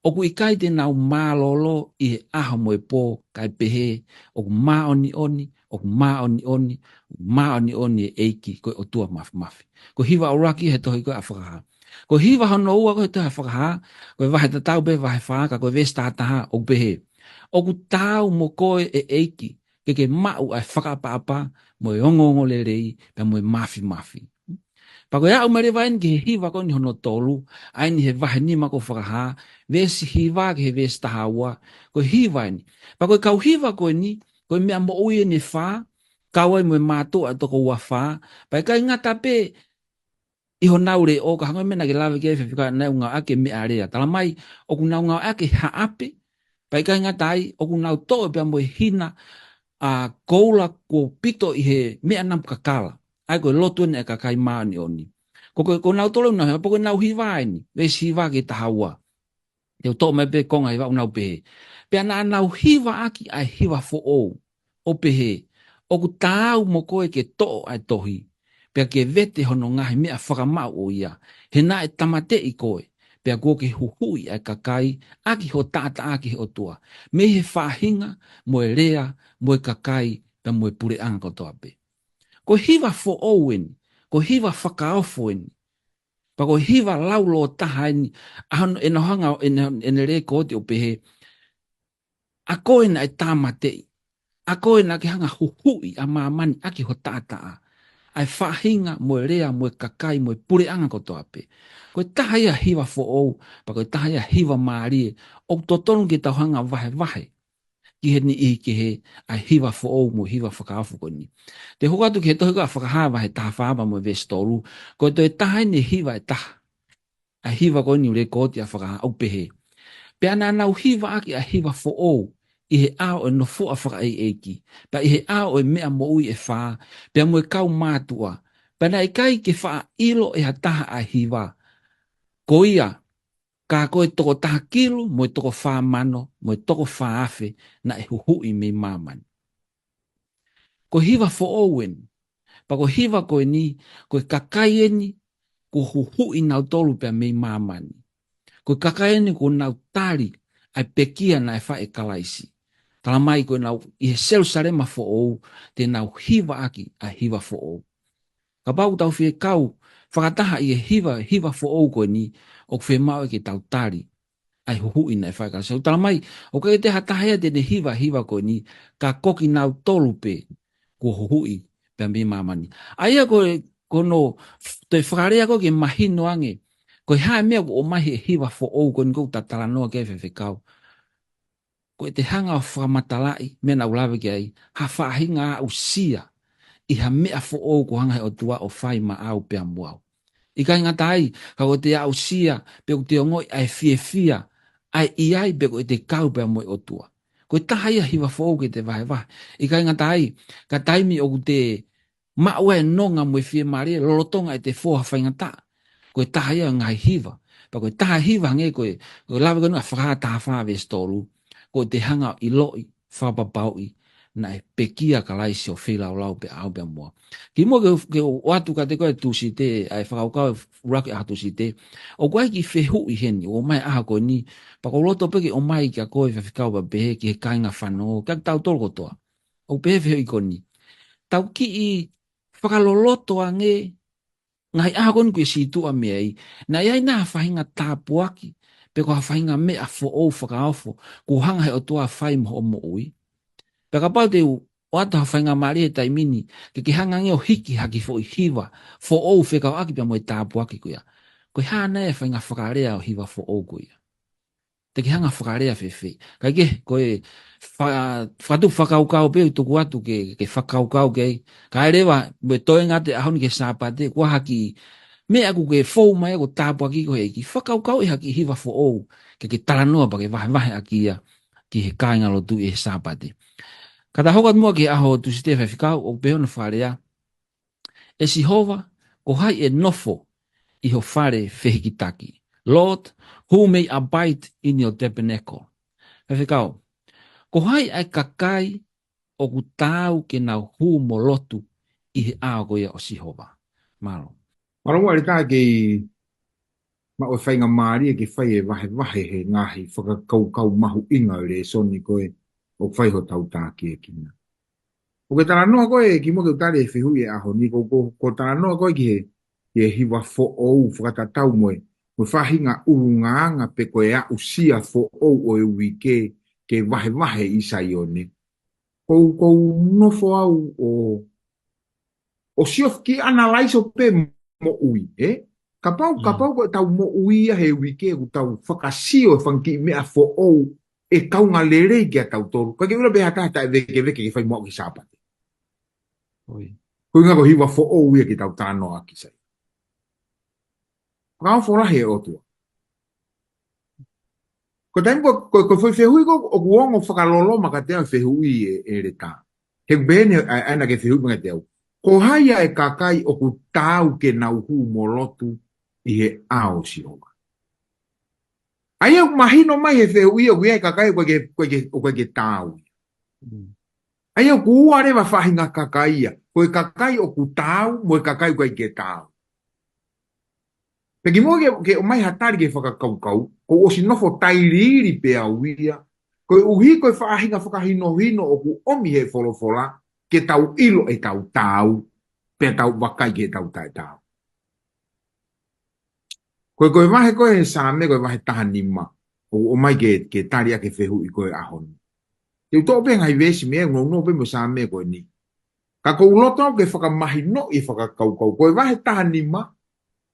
ʻOku ʻikai te nau mālōlō ʻi he ʻaho mo e pō, kae pehē, ʻOku māʻoniʻoni, ʻoku māʻoniʻoni, ʻoku māʻoniʻoni e ʻEiki, ko e ʻOtua Māfimafi. Ko e hiva ʻuluaki he tohi ko ē ʻa Fakahā. Ko e hiva hono ua ko ē he tohi ʻa Fakahā, ko e vahe tatau pē vahe fā, ka ko e veesi taha taha ʻoku pehē: ʻOku taau mo koe ʻe ʻEiki, ke ke maʻu ʻa e fakaʻapaʻapa, mo e ongoongolelei, pea mo e māfimafi. Pea ko e aʻu mai leva eni ki he hiva ko eni hono tolu, ʻa eni he vahe nima ko ē ʻo Fakahā, veesi hiva ki he veesi taha ua, ko e hiva eni. Pea ko e kau hiva ko eni, ko e meʻa moʻui eni ʻe fā, kau ai mo e mātuʻa ʻa e toko ua fā, pea ʻikai ngata pē ʻi honau leʻo, ka hangē ko e meʻa naʻa ke lave ki ai Fefeka, naʻa nau ngāueʻaki e meʻalea. Talamai, ʻoku nau ngāueʻaki e haʻape, pea ʻikai ngata ai, ʻoku nau toʻo pea mo e hina ʻa e koula kuo pito ʻi he meʻa namu kakala. ʻA ia ko e lotu eni ʻa e kakai māʻoniʻoni. Ko, ko, ko nautolu nau hiva, pea ko ʻenau hiva eni, veesi hiva ki he taha ua. Te u toʻo mai pē konga hiva ʻoku nau pehē: Pea naʻa nau hiva ʻaki ʻa e hiva foʻou, ʻo pehē, ʻOku taau mo koe ke toʻo ʻa e tohi, pea ke vete hono ngaahi meʻa fakamaʻu ʻo ia, he naʻe tāmateʻi koe, pea kuo ke huhuʻi ʻa e kakai ʻaki ho taʻataʻa ki he ʻOtua, mei he faʻahinga, mo e lea, mo e kakai, pea mo e puleʻanga kotoa pē. Ko e hiva foʻou eni, ko e hiva fakaofo eni, pea ko e hiva laulōtaha eni, ʻa hono, ʻene hanga, ʻene, ʻene lekooti ʻo pehē, ʻa koe naʻe tāmateʻi, ʻa koe naʻa ke hanga huhuʻi ʻa māmani ʻaki ho taʻataʻa, ʻa e faʻahinga, mo e lea, mo e kakai, mo e puleʻanga kotoa pē. Ko e taha ia e hiva foʻou, pea ko e taha ia e hiva mālie, ʻoku totonu ke tau hanga vahevahe ki he niʻihi kehe ʻa e hiva foʻou mo e hiva fakaofo ko eni. Te u hoko atu ki he tohi ko ia ʻa Fakahā vahe taha fā pea mo e veesi tolu, ko e toe taha eni e hiva ʻe taha. ʻA e hiva ko eni ʻoku lekooti ʻa Fakahā ʻoku pehē: Pea naʻa nau hiva ʻaki ʻa e hiva foʻou ʻi he ʻao ʻo e nofoʻa fakaʻeiʻeiki, pea ʻi he ʻao ʻo e meʻa moʻui ʻe fā, pea mo e kau mātuʻa, pea naʻe ʻikai ke faʻa ʻilo ʻe ha taha ʻa e hiva, ko ia, ka ko e toko taha kilu, mo e toko fā mano, mo e toko fā afe naʻe huhuʻi mei māmani. Ko e hiva foʻou eni. Pea ko e hiva ko eni, ko e kakai eni kuo huhuʻi nautolu pea mei māmani. Ko e kakai eni kuo nau tali ʻa e pekia naʻe fai ʻe Kalaisi. Talamai ko ʻenau ʻi he Selūsalema foʻou, te nau hiva ʻaki ʻa e hiva foʻou. Kapau ʻoku tau fie kau fakataha ʻi he hiva, hiva foʻou ko eni, ʻoku fiemaʻu ke tau tali ʻa e huhuʻi naʻe fai ʻe Kalaisi. ʻOku talamai, ʻoku ʻikai toe ha taha ia te ne hiva, hiva ko eni, ka ko kinautolu pē kuo huhuʻi pea mei māmani. ʻA ia ko e, ko hono toe fakalea ko ē ke mahino ange, ko e hā e meʻa ʻoku ʻomai he hiva foʻou ko eni ʻoku ta talanoa ki ai, Faifekau. Ko ʻete hanga ʻo fakamatalaʻi, meʻa naʻa ku lave ki ai, ha faʻahinga aʻusia ʻi ha meʻa foʻou kuo hanga he ʻOtua ʻo fai maʻau pea mo au. ʻIkai ngata ai, ka ko ʻete aʻusia, pe ʻoku te ongoʻi ʻa e fiefia, ʻa e ʻi ai pe ko ʻete kau pea mo e ʻOtua. Ko e taha ia e hiva foʻou ke te vahevahe. ʻIkai ngata ai, ka taimi ʻoku te maʻu ai e nonga mo e fiemālie lolotonga ʻete fou ha faingataʻa. Ko e taha ia e ngaahi hiva. Pea ko e taha hiva hangē ko e, ko e lave ko ena Fakahā taha fā veesi tolu. Ko ʻete hanga ʻo ʻiloʻi, fakapapauʻi, naʻe pekia ʻa Kalaisi ʻo feilaulau pea au pea mo au. Kimuʻa ke, ke u ʻoatu kiate koe Tūsite, ʻa e fakakaukau ʻuluaki ʻaho Tūsite. ʻOku ʻi ai e kiʻi fehuʻi heni, ʻoku ʻomai he ʻaho ko eni, pea ʻoku ou loto pē ke ʻomai kiate koe Faifekau pea pehē ki he kāinga fanongo, kiate kitautolu kotoa. ʻOku pehē e fehuʻi ko eni. Tau kiʻi fakaloloto ange, ngaahi ʻaho ko eni kuo sītuʻa mei ai, naʻe ʻi ai nai ha faʻahinga tāpuaki, pe ko ha faʻahinga meʻa foʻou fakaofo, kuo hanga he ʻOtua ʻo fai mo hoʻo moʻui. Pea kapau te u ʻoatu ha faingamālie he taimi ni, ke ke hanga ange ʻo hiki ha kiʻi foʻi hiva foʻou fekauʻaki pea mo e tāpuaki ko ia. Ko e hā nai e faʻahinga fakalea ʻo e hiva foʻou ko ia? Te ke hanga fakalea fēfē? Kae kehe, ko e fa-, fakatuʻu fakakaukau pē ʻoku tuku atu ke, ke fakakaukau ki ai. Kae leva, mo e toenga atu e ʻaho ni ki he Sāpate, ko ha kiʻi meʻa ʻoku ke fou mai ai ko e tāpuaki ko ē he ʻEiki. Fakakaukauʻi ha kiʻi hiva foʻou, ke ke talanoa pea ke vahevahe ʻaki ia ki he kāingalotu ʻi he Sāpate. Ka ta hoko atu muʻa ki he ʻaho Tūsite Faifekau, ʻoku pehē hono fakalea. ʻE Sihova, ko hai ʻe nofo ʻi ho fale fehikitaki? Lord, who may abide in your tabernacle? Faifekau, ko hai ʻa e kakai ʻoku taau ke nau hū mo lotu ʻi he ʻao ko ia ʻo Sihova? Mālō. Mālō muʻa Leka, kei maʻu e faingamālie ke fai e vahevahe he ngaahi fakakaukau mahuʻinga ʻo e lēsoni ko ē ʻoku fai hotau tākiekina. ʻOku ke talanoa koe kimuʻa ke u tali e fehuʻi he ʻaho ni, ko, ko, ko e talanoa ko ē ki he, ki he hiva foʻou fakatatau mo e, mo e faʻahinga ʻulungaanga pe ko e aʻusia foʻou ʻo e uike ke vahevahe ʻi Saione. Ko, ko u nofo au ʻo, ʻo sio ki analyze ʻo pē moʻui, ē? Kapau, Mm. kapau ko ʻetau moʻui ia he uike ʻoku tau fakasio e fanga kiʻi meʻa foʻou ʻe kaunga lelei kiate kitautolu. Ka ke ʻilo pē ha taha taʻe vēkeveke ke fai mo au ki he Sāpate. ʻOi. Ko e ʻuhinga ko e hiva foʻou ia ke tau talanoa ʻaki sai. Fakaofo lahi e ʻOtua. Ko e taimi ko, ko, ko e foʻi fehuʻi ko ē ʻoku ongo fakaloloma kiate au e fehuʻi ē, ē Leka. He ʻoku pehē ni ʻa, ʻa ena ke fehuʻi mai kiate au. Ko hai ʻa e kakai ʻoku taau ke nau hū mo lotu ʻi he ʻao ʻo Sihova? ʻA ia ʻoku mahino mai he fehuʻi ʻoku ʻi ai e kakai ʻoku ʻikai ke, ʻoku ʻikai ke, ʻoku ʻikai ke taau. Mm. ʻA ia ʻoku ua leva faʻahinga kakai ia. Ko e kakai ʻoku taau, mo e kakai ʻoku ʻikai ke taau. Pea kimuʻa ke, ke ʻomai ha tali ki he fakakaukau, kuo u ʻosi nofo tailiili pē au ia, koeʻuhi ko e faʻahinga fakahinohino ʻoku ʻomi he folofola, ke tau ʻilo ʻetau taau, pea tau vakai ki heʻetau taʻetaau. Ko e, ko e vahe ko ē he Saame, ko e vahe taha nima, ʻoku ʻomai ke, ke tali ʻaki e fehuʻi ko ē he ʻaho ni. Te u toʻo pē ngaahi veesi mei ai, nounou pē mo e Saame ko eni. Ka ʻoku ou loto au ke fakamahinoʻi e fakakaukau. Ko e vahe taha nima,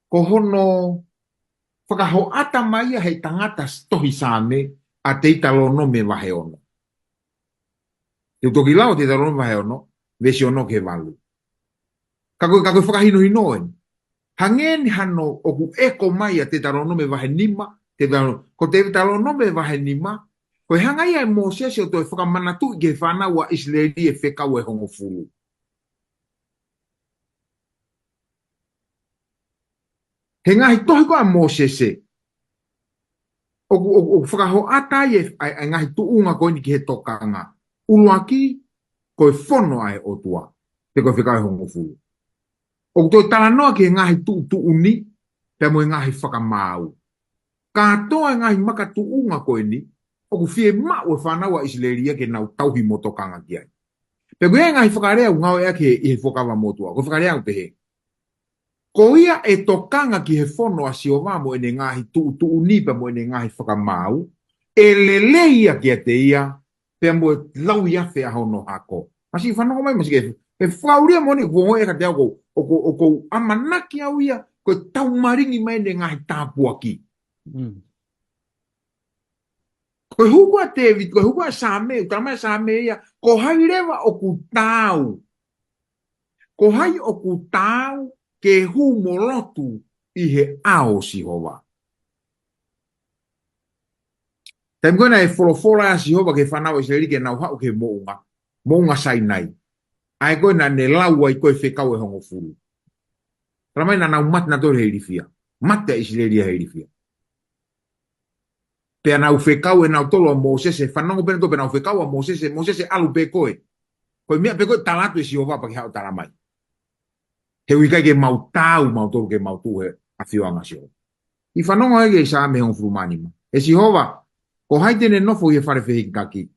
ko hono fakahoʻata mai ia he tangata tohi Saame ʻa Teutalōnome vahe ono. Te u toki lau Teutalōnome vahe ono, veesi ono ki he valu. Ka ko e, ka ko e fakahinohino eni. Hangē ni hano ʻoku ʻeko mai ʻa Teutalōnome vahe nima, Teutalō-, ko Teutalōnome vahe nima, ko e hanga ia ʻe Mōsese ʻo toe fakamanatuʻi ki he fānau ʻa ʻIsileli e fekau ʻe hongofulu. He ngaahi tohi ko ē ʻa Mōsese, ʻoku, ʻoku, ʻoku fakahoʻata ai e, ʻa e, ʻa e ngaahi tuʻunga ko eni ki he tokanga. ʻUluaki, ko e fono ʻa e ʻOtua, pe ko e fekau ʻe hongofulu. ʻOku toe talanoa ki he ngaahi tuʻutuʻuni, pea mo e ngaahi fakamaau. Kātoa e ngaahi makatuʻunga ko eni, ʻoku fiemaʻu e fānau ʻa ʻIsileli ia ke nau tauhi mo tokanga ki ai. Pea ko e ngaahi fakalea ʻoku ngāueʻaki ʻi he Fuakava Motuʻa, ko e fakalea ʻoku pehē: Ko ia ʻe tokanga ki he fono ʻa Sihova mo ʻene ngaahi tuʻutuʻuni pea mo ʻene ngaahi fakamaau, ʻe lelei ia kiate ia, pea mo e lauiafe ʻa hono hako. Masiʻi fanongo mai, masiʻi ke He fakaʻulia moʻoni, ʻoku ou ongoʻi ʻe kiate au ʻoku ou, ʻoku ou, ʻoku ou ʻamanaki au ia, ko e taumalingi mai ʻene ngaahi tāpuaki. Mm. Ko e hū ko ē ʻa Tēvita, ko e hū ko ē ʻa Saame, ʻoku talamai ʻe Saame ia, ko hai leva ʻoku taau. Ko hai ʻoku taau ke hū mo lotu ʻi he ʻao ʻo Sihova. Taimi ko ē naʻe folofola ai ʻa Sihova ki he fānau ʻIsileli ke nau haʻu ki he moʻunga, moʻunga Sainai. ʻA ē ko ē naʻa ne lau ai ko e fekau ʻe hongofulu. Talamai naʻa nau mate nautolu he ilifia. Mate ʻa ʻIsileli he ilifia. Pea nau fekau ʻe nautolu ʻa Mōsese, fanongo pē nautolu pea nau fekau ʻa Mōsese, Mōsese ʻalu pē koe. Ko e meʻa pē ko ē tala atu ʻe Sihova pea ke haʻu ʻo talamai. He ʻoku ʻikai ke mau taau mautolu ke mau tuʻu he ʻafioʻanga ʻo Sihova. ʻI fanongo ai ki he Saame hongofulu mā nima. ʻE Sihova, ko hai te ne nofo ʻi he fale fehikitaki?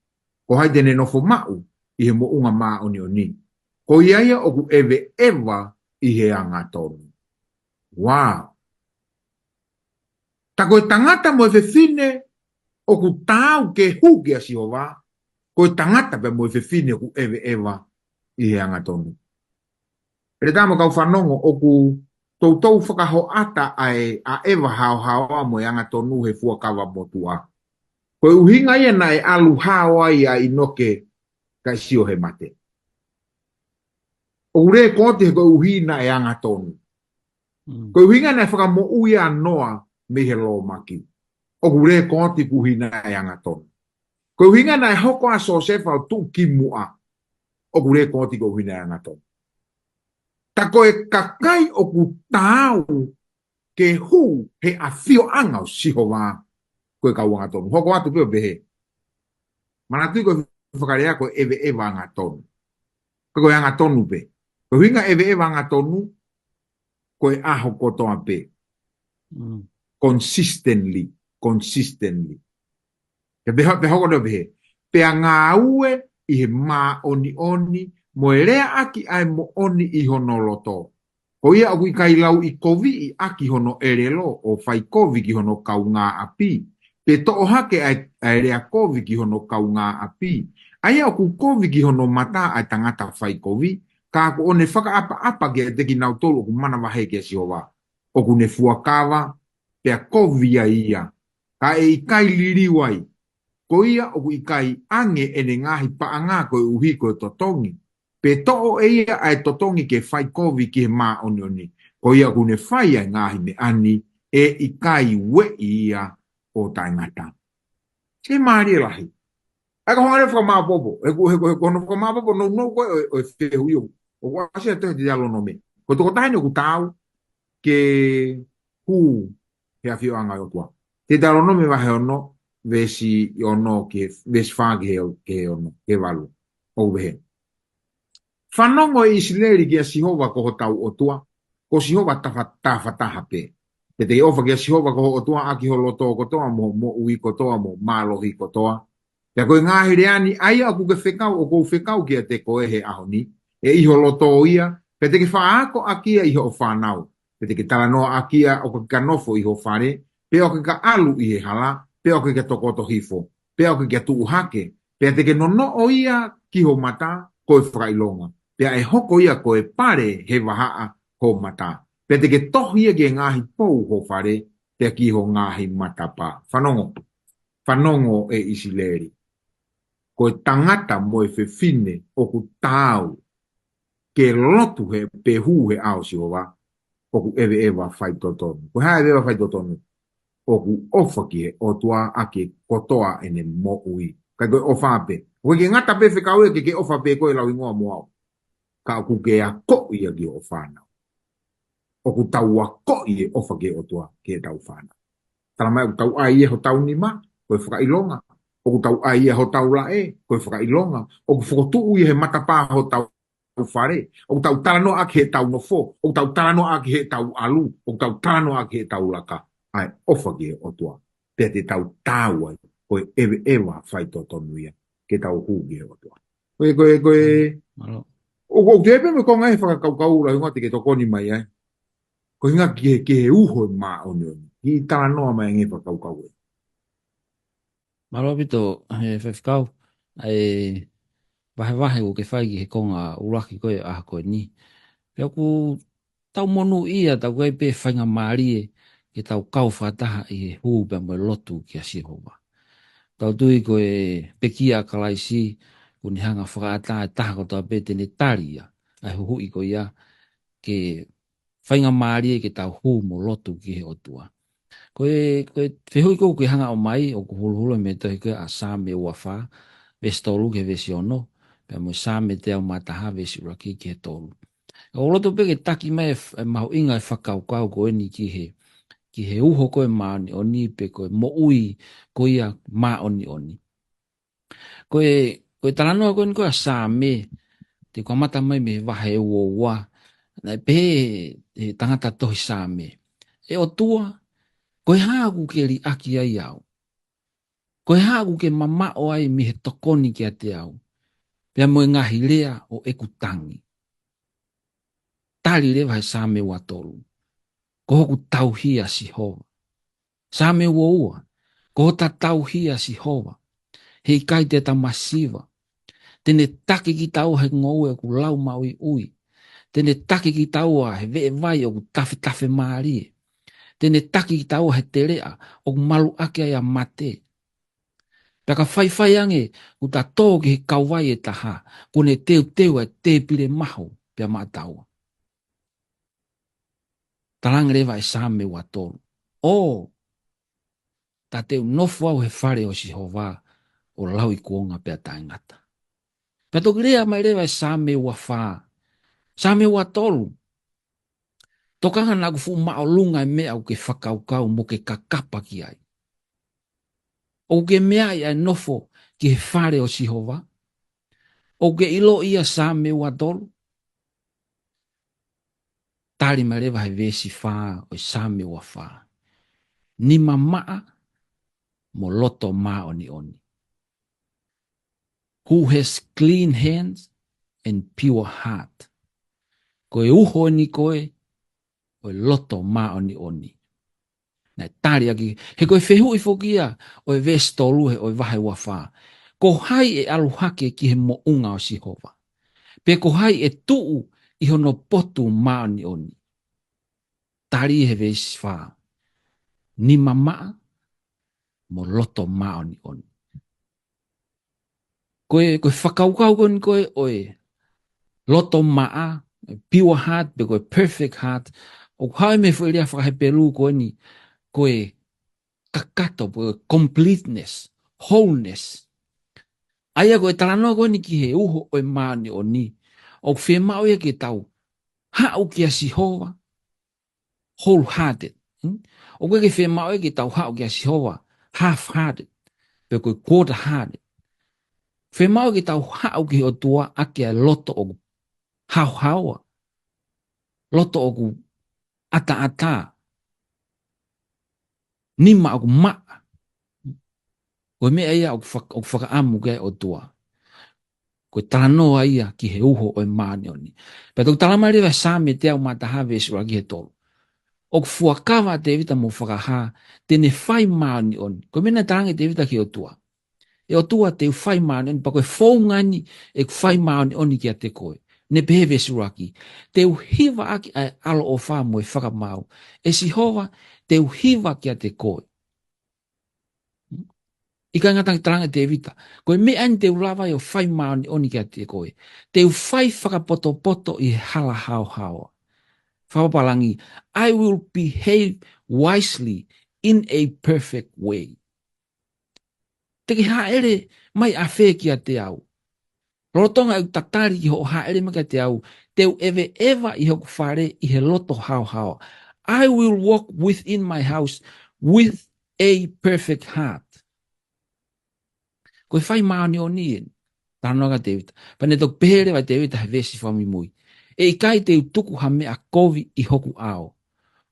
Ko hai te ne nofo maʻu ʻi he moʻunga māʻoniʻoni? Ko ia ia ʻoku ʻeveʻeva ʻi he angatonu. Wow. Tā ko e tangata mo e fefine ʻoku taau ke hū kia Sihova, ko e tangata pē mo e fefine ʻoku ʻeveʻeva ʻi he angatonu. Pea tā mo e kau fanongo ʻoku toutou fakahoʻata ʻa e ʻaʻeva haohaoa mo e angatonu he fuakava motuʻa. Ko e ʻuhinga ia naʻe ʻalu hao ai ʻa ʻInoke kae sio he mate. ʻOku lēkooti he koeʻuhi naʻe angatonu. Mm. Ko e ʻuhinga naʻe fakamoʻui ʻa Noa mei he lōmaki. ʻOku lēkooti koeʻuhi naʻe angatonu. Ko e ʻuhinga naʻe hoko ʻa Siosefa ʻo tuʻu ki muʻa. ʻOku lēkooti koeʻuhi naʻe angatonu. Tā ko e kakai ʻoku taau ke hū he ʻafioʻanga ʻo Sihova ko e kau angatonu. Hoko atu pē ʻo pehē. Manatuʻi ko e fakalea ko e ʻeveʻeva angatonu. Ko e angatonu pē. Ko e ʻuhinga ʻeveʻeva angatonu, ko e ʻaho kotoa pē. Mm. Consistently, consistently. Pea pehē, pea hoko atu ʻo pehē. Pea ngāue ʻi he māʻoniʻoni, mo e leaʻaki ʻa e moʻoni ʻi hono loto. Ko ia ʻoku ʻikai lauʻikoviʻi ʻaki hono ʻelelo ʻo fai kovi ki hono kaungāʻapi. Pe toʻo hake ʻa e, ʻa e lea kovi ki hono kaungāʻapi. ʻA ia ʻoku kovi ki hono mata ʻa e tangata fai kovi. Ka kuo ne fakaʻapaʻapa kiate kinautolu ʻoku manavahē kia Sihova. ʻOku ne fuakava, pea kovi ai ia. Ka ʻe ʻikai liliu ai. Ko ia ʻoku ʻikai ʻange ʻene ngaahi paʻanga koeʻuhi ko e totongi. Pe toʻo ʻe ia ʻa e totongi ke fai kovi ki he māʻoniʻoni. Ko ia ʻoku ne fai ʻa e ngaahi meʻa ni ʻe ʻikai ueʻi ia ʻo taʻengata. Ke mālie lahi. ʻA ia ko e hanga leva ʻo fakamāpopo. He ko, he ko, he ko hono fakamāpopo nounou ko ē ʻo, ʻo e fehuʻi ʻoku ʻasi ʻi he tohi Teutalonome. Ko e tokotaha eni ʻoku taau ke hū he ʻafioʻanga ʻo e ʻOtua. Teutalonome vahe ono, veesi ono ki he, veesi fā ki he, ki he ono, ki he valu. ʻOku pehē. Fanongo ʻe ʻIsileli kia Sihova ko hotau ʻOtua, ko Sihova tafa-, tafataha pē. Pea te ke ʻofa kia Sihova ko ho ʻOtua ʻaki ho loto kotoa mo, moʻui kotoa mo mālohi kotoa. Pea ko e ngaahi lea ni ʻa ia ʻoku ke fekau, ʻoku ou fekau kiate koe he ʻaho ni, ʻe ʻi ho loto ia, pea te ke faʻa ako ʻaki ia ʻi hoʻo fānau. Pea te ke talanoa ʻaki ia ʻo ka ke ka nofo ʻi ho fale, pe ʻo ka ke ka ʻalu ʻi he hala, pe ʻo ka ke ka tokoto hifo, pe ʻo ka ke ka tuʻu hake, pea te ke nonoʻo ia ki ho mata ko e fakaʻilonga, pea ʻe hoko ia ko e pale he vahaʻa ho mata, pea te ke tohi ia ki he ngaahi pou ho fale, pea ki ho ngaahi matapā. Fanongo, fanongo ʻe ʻIsileli. Ko e tangata mo e fefine ʻoku taau ke lotu he pe hū he ʻao ʻo Sihova, ʻoku ʻeveʻeva faitotonu. Ko e hā ʻeveʻeva faitotonu? ʻOku ʻofa ki he ʻOtua ʻaki e kotoa ʻene moʻui. ʻIkai ko e ʻofa pē. ʻOku ʻikai ke ngata pē fekau ia ke ke ʻofa pē koe lau hingoa mo au. Ka ʻoku ke akoʻi ia ki hoʻo fānau. ʻOku tau akoʻi e ʻofa ki he ʻOtua ki heʻetau fānau. Talamai ʻoku tau ʻai ia hotau nima, ko e fakaʻilonga. ʻOku tau ʻai ia hotau laʻe, ko e fakaʻilonga. ʻOku fokotuʻu ia he matapā hotau fale. ʻOku tau talanoa ʻaki heʻetau nofo. ʻOku tau talanoa ʻaki heʻetau ʻalu. ʻOku tau talanoa ʻaki heʻetau laka. ʻA e ʻofa ki he ʻOtua. Pea te tau taau ai, ko e ʻeveʻeva faitotonu ia, ke tau hū ki he ʻOtua. Ko e, ko e, ko e, Mālō. ʻOku, ʻoku te pē mo e konga ʻe he fakakaukau ʻoku ʻi ai e hingoa te ke tokoni mai ai. Ko e hinga ki he, ki he uho e māʻoniʻoni. Ki he talanoa mai ange fakakaukau ē. Mālō ʻaupito, he faifekau. ʻA e, vahevahe ʻoku ke fai ki he konga ʻuluaki ko ē ʻaho ko eni. Pea ʻoku tau monūʻia, tau kai pē faingamālie ke tau kau fakataha ʻi he hū pea mo e lotu kia Sihova. Tau tui ko e pekia ʻa Kalaisi, ʻoku ne hanga fakaʻatā e taha kotoa pē te ne tali ia, ʻa e huhuʻi ko ia, ke faingamālie ke tau hū mo lotu ki he ʻOtua. Ko e, ko e fehuʻi ko ē ʻoku ke hanga ʻo ʻomai, ʻoku huluhulu mei he tohi ko ē ʻa Saame ua fā, veesi tolu ki he veesi ono, pea mo e Saame teau mā taha veesi ʻuluaki ki he tolu. ʻOku ou loto pē ke taki mai e f-, e mahuʻinga e fakakaukau ko eni ki he, ki he uho ko ē māʻoniʻoni pe ko e moʻui ko ia māʻoniʻoni. Ko e, ko e talanoa ko eni ko ē ʻa Saame, te u kamata mai mei he vahe ua ua, naʻe pehē he tangata tohi Saame: ʻE ʻOtua, ko e hā ʻoku ke liʻaki ai au? Ko e hā ʻoku ke mamaʻo ai mei he tokoni kiate au, pea mo e ngaahi lea ʻo ʻeku tangi? Tali leva he Saame ua tolu: Ko hoku tauhi ʻa Sihova. Saame ua ua: Ko hota tauhi ʻa Sihova, heʻikai te ta masiva. Te ne taki kitaua he ngoue ʻoku lau maʻuiʻui. Te ne taki kitaua he veʻe vai ʻoku tafetafe mālie. Te ne taki kitaua he teleʻa ʻoku maluʻaki ai ʻa mate. Pea ka faifai ange kuo ta tō ki he kauvai ʻe taha, kuo ne teuteu ʻa e tēpile mahu pea maʻataua. Talaange leva ʻe Saame ua tolu: ʻŌ, ta te u nofo au he fale ʻo Sihova ʻo lauikuonga pea taʻengata. Pea toki lea mai leva ʻe Saame ua fā, Saame ua tolu: Tokanga naʻa ku fuʻu māʻolunga e meʻa ʻoku ke fakakaukau mo ke kakapa ki ai. ʻOku ke meaʻi ʻa e nofo ki he fale ʻo Sihova? ʻOku ke ʻiloʻi ia, Saame ua tolu? Tali mai leva he veesi fā ʻo e Saame ua fā: Nima maʻa mo loto māʻoniʻoni. Who has clean hands and pure heart. Ko e uho eni ko ē ʻo e loto māʻoniʻoni. Naʻe tali ʻaki, he ko e fehuʻi foki ia ʻo e veesi tolu he ʻo e vahe ua fā: Ko hai ʻe ʻalu hake ki he moʻunga ʻo Sihova? Pe ko hai ʻe tuʻu ʻi hono potu māʻoniʻoni? Tali he veesi fā: Nima maʻa mo loto māʻoniʻoni. Ko e, ko e fakakaukau ko eni ko ē ʻo e loto maʻa, pure heart, pe ko e perfect heart, ʻoku haʻu mei he foʻi lea faka-Hepelū ko eni, ko e kakato, pe ko e completeness, wholeness. ʻA ia ko e talanoa ko eni ki he uho ʻo e māʻoniʻoni, ʻoku fiemaʻu ia ke tau haʻu kia Sihova wholehearted. Hmm? ʻOku ʻikai ke fiemaʻu ia ke tau haʻu kia Sihova half-hearted, pe ko e quarter-hearted. Fiemaʻu ke tau haʻu ki he ʻOtua ʻaki ʻa e loto ʻoku haohaoa, loto ʻoku ʻataʻatā, nima ʻoku maʻa. Ko e meʻa ia ʻoku fak-, ʻoku fakaʻamu ki ai e ʻOtua. Ko e talanoa ia ki he uho ʻo e māʻoniʻoni. Pea toki tala mai leva he Saame teau mā taha veesi ʻuluaki ki he tolu: ʻOku fuakava ʻa Tēvita mo fakahā te ne fai māʻoniʻoni. Ko e meʻa naʻe talaange ʻe Tēvita ki he ʻOtua: ʻE ʻOtua, te u fai māʻoniʻoni, pea ko e founga eni ʻeku fai māʻoniʻoni kiate koe. Ne pehē veesi ʻuluaki: Te u hiva ʻaki ʻa e ʻaloʻofa mo e fakamaau. ʻE Sihova, te u hiva kiate koe. ʻIkai ngata, talaange ʻe Tēvita: Ko e meʻa eni te u lava ai ʻo fai māʻoniʻoni kiate koe. Te u fai fakapotopoto ʻi he hala haohaoa. Fakapapālangi: I will behave wisely in a perfect way. Te ke hāʻele mai ʻafē kiate au? Lolotonga ʻeku tatali ki hoʻo hāʻele mai kiate au, te u ʻeveʻeva ʻi hoku fale ʻi he loto haohaoa. I will walk within my house with a perfect heart. Ko e fai māʻoniʻoni eni. Talanoa kia Tēvita. Pea ne toki pehē leva ʻe Tēvita he veesi fakamuimui: ʻE ʻikai te u tuku ha meʻa kovi ʻi hoku ʻao.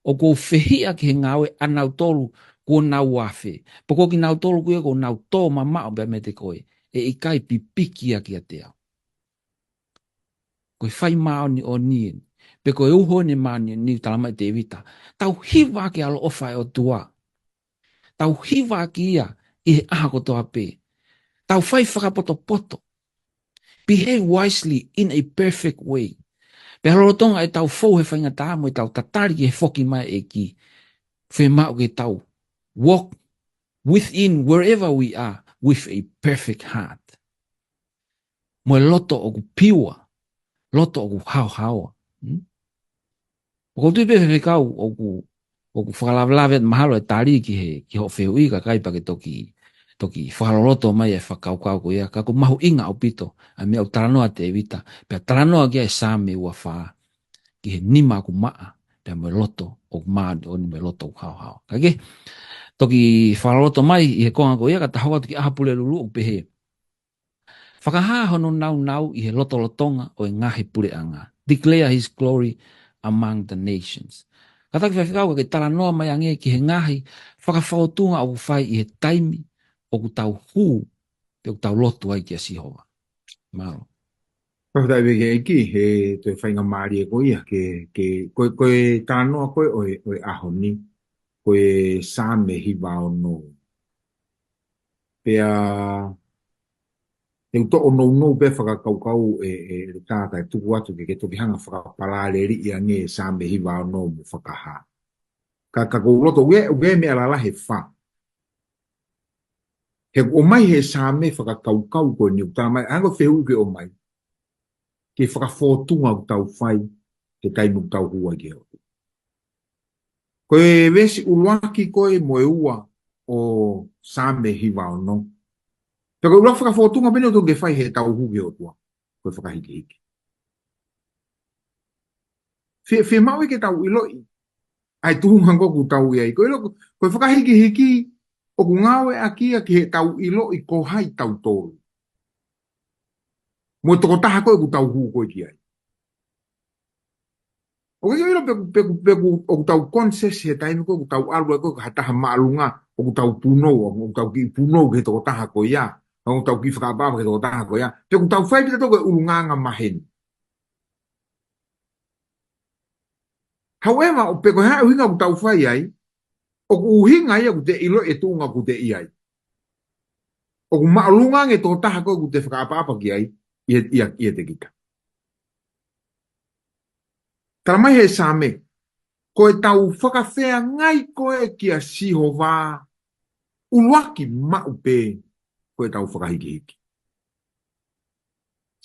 ʻOku ou fehiʻa ki he ngāue ʻa nautolu kuo nau afe. Pe ko kinautolu ko ia kuo nau tō mamaʻo pea meiate koe. ʻE ʻikai pipiki ia kiate au. Ko e fai māʻoniʻoni eni. Pe ko e uho eni e māʻoniʻoni, tala mai ʻe Tēvita: Tau hiva ʻaki e ʻaloʻofa ʻa e ʻOtua. Tau hiva ʻaki ia ʻi he ʻaho kotoa pē. Tau fai fakapotopoto. Behave wisely in a perfect way. Pea lolotonga ʻetau fou he faingataʻa mo ʻetau tatali ki he foki mai ʻa e ʻEiki, fiemaʻu ke tau walk within wherever we are with a perfect heart. Mo e loto ʻoku pure, loto ʻoku haohaoa. Hmm? ʻOku ou tui pē Faifekau ʻoku, ʻoku fakalavelave mahalo e tali ki he, ki hoʻo fehuʻi kae ʻikai pea ke toki, toki fakaloloto mai e fakakaukau ko ia, ka ʻoku mahuʻinga ʻaupito ʻa e meʻa ʻoku talanoa Tēvita, pea talanoa ki ai e Saame ua fā, ki he nima ʻoku maʻa, pea mo e loto ʻoku māʻoniʻoni mo e loto ʻoku haohaoa. Kae kehe, toki fakaloloto mai ʻi he konga ko ia, ka ta hoko atu ki ʻAhapulelulu ʻoku pehē: Fakahā hono nāunau ʻi he lotolotonga ʻo e ngaahi puleʻanga. Declare his glory among the nations. Kātaki Faifekau ka ke talanoa mai ange ki he ngaahi fakafōtunga ʻoku fai ʻi he taimi ʻoku tau hū, pe ʻoku tau lotu ai kia Sihova. Mālō. Fakafetaʻi ki he ʻEiki, he toe faingamālie ko ia, ke, ke, ko e, ko e talanoa ko ē ʻo e, ʻo e ʻaho ni, ko e Saame hiva ono. Pea, te u toʻo nounou pē fakakaukau ʻe, ʻe, ʻe Leka kae tuku atu ke, ke toki hanga fakapalāleliʻi ange Saame hiva ono mo Fakahā. Ka, ka ʻoku ou loto ʻoku ʻi ai, ʻoku ʻi ai e meʻa lalahi ʻe fā. He ʻoku ʻomai he Saame fakakaukau ko eni ʻoku tala mai, hangē ko e fehuʻi ke ʻomai. Ki he fakafōtunga ʻoku tau fai, he taimi ʻoku tau hū ai ki he ʻOtua. Ko e veesi ʻuluaki ko ē mo e ua ʻo Saame hiva ono. Pea ko e ʻuluaki fakafōtunga pē eni ʻoku totonu ke fai heʻetau hū ki he ʻOtua. Ko e fakahikihiki. Fie, fiemaʻu ke tau ʻiloʻi ʻa e tuʻunga ko ē ʻoku tau ʻi ai. Ko e ʻilo, ko e fakahikihiki ʻoku ngāueʻaki ia ki heʻetau ʻiloʻi ko hai tautolu. Mo e tokotaha ko ē ʻoku tau hū ko ē ki ai. ʻOku ʻikai ke ʻilo pe ʻoku, pe ʻoku, pe ʻoku, ʻoku tau conscious he taimi ko ē ʻoku tau ʻalu ai ko ē ki ha taha māʻolunga, ʻoku tau punou, ʻoku tau kiʻi punou ki he tokotaha ko ia, ʻoku tau kiʻi fakaʻapaʻapa ki he tokotaha ko ia. Pe ʻoku tau fai pē tautolu ko e ʻulungaanga maheni. However, ʻo pe ko e hā e ʻuhinga ʻoku tau fai ai, ʻoku ʻuhinga ia ʻoku te ʻiloʻi e tuʻunga ʻoku te ʻi ai. ʻOku māʻolunga ange e tokotaha ko ē ʻoku te fakaʻapaʻapa ki ai, ʻi he, ʻi he, ʻiate kita. Tala mai he Saame, ko ʻetau fakafeangai ko ē kia Sihova, ʻuluaki maʻu pē ko ʻetau fakahikihiki.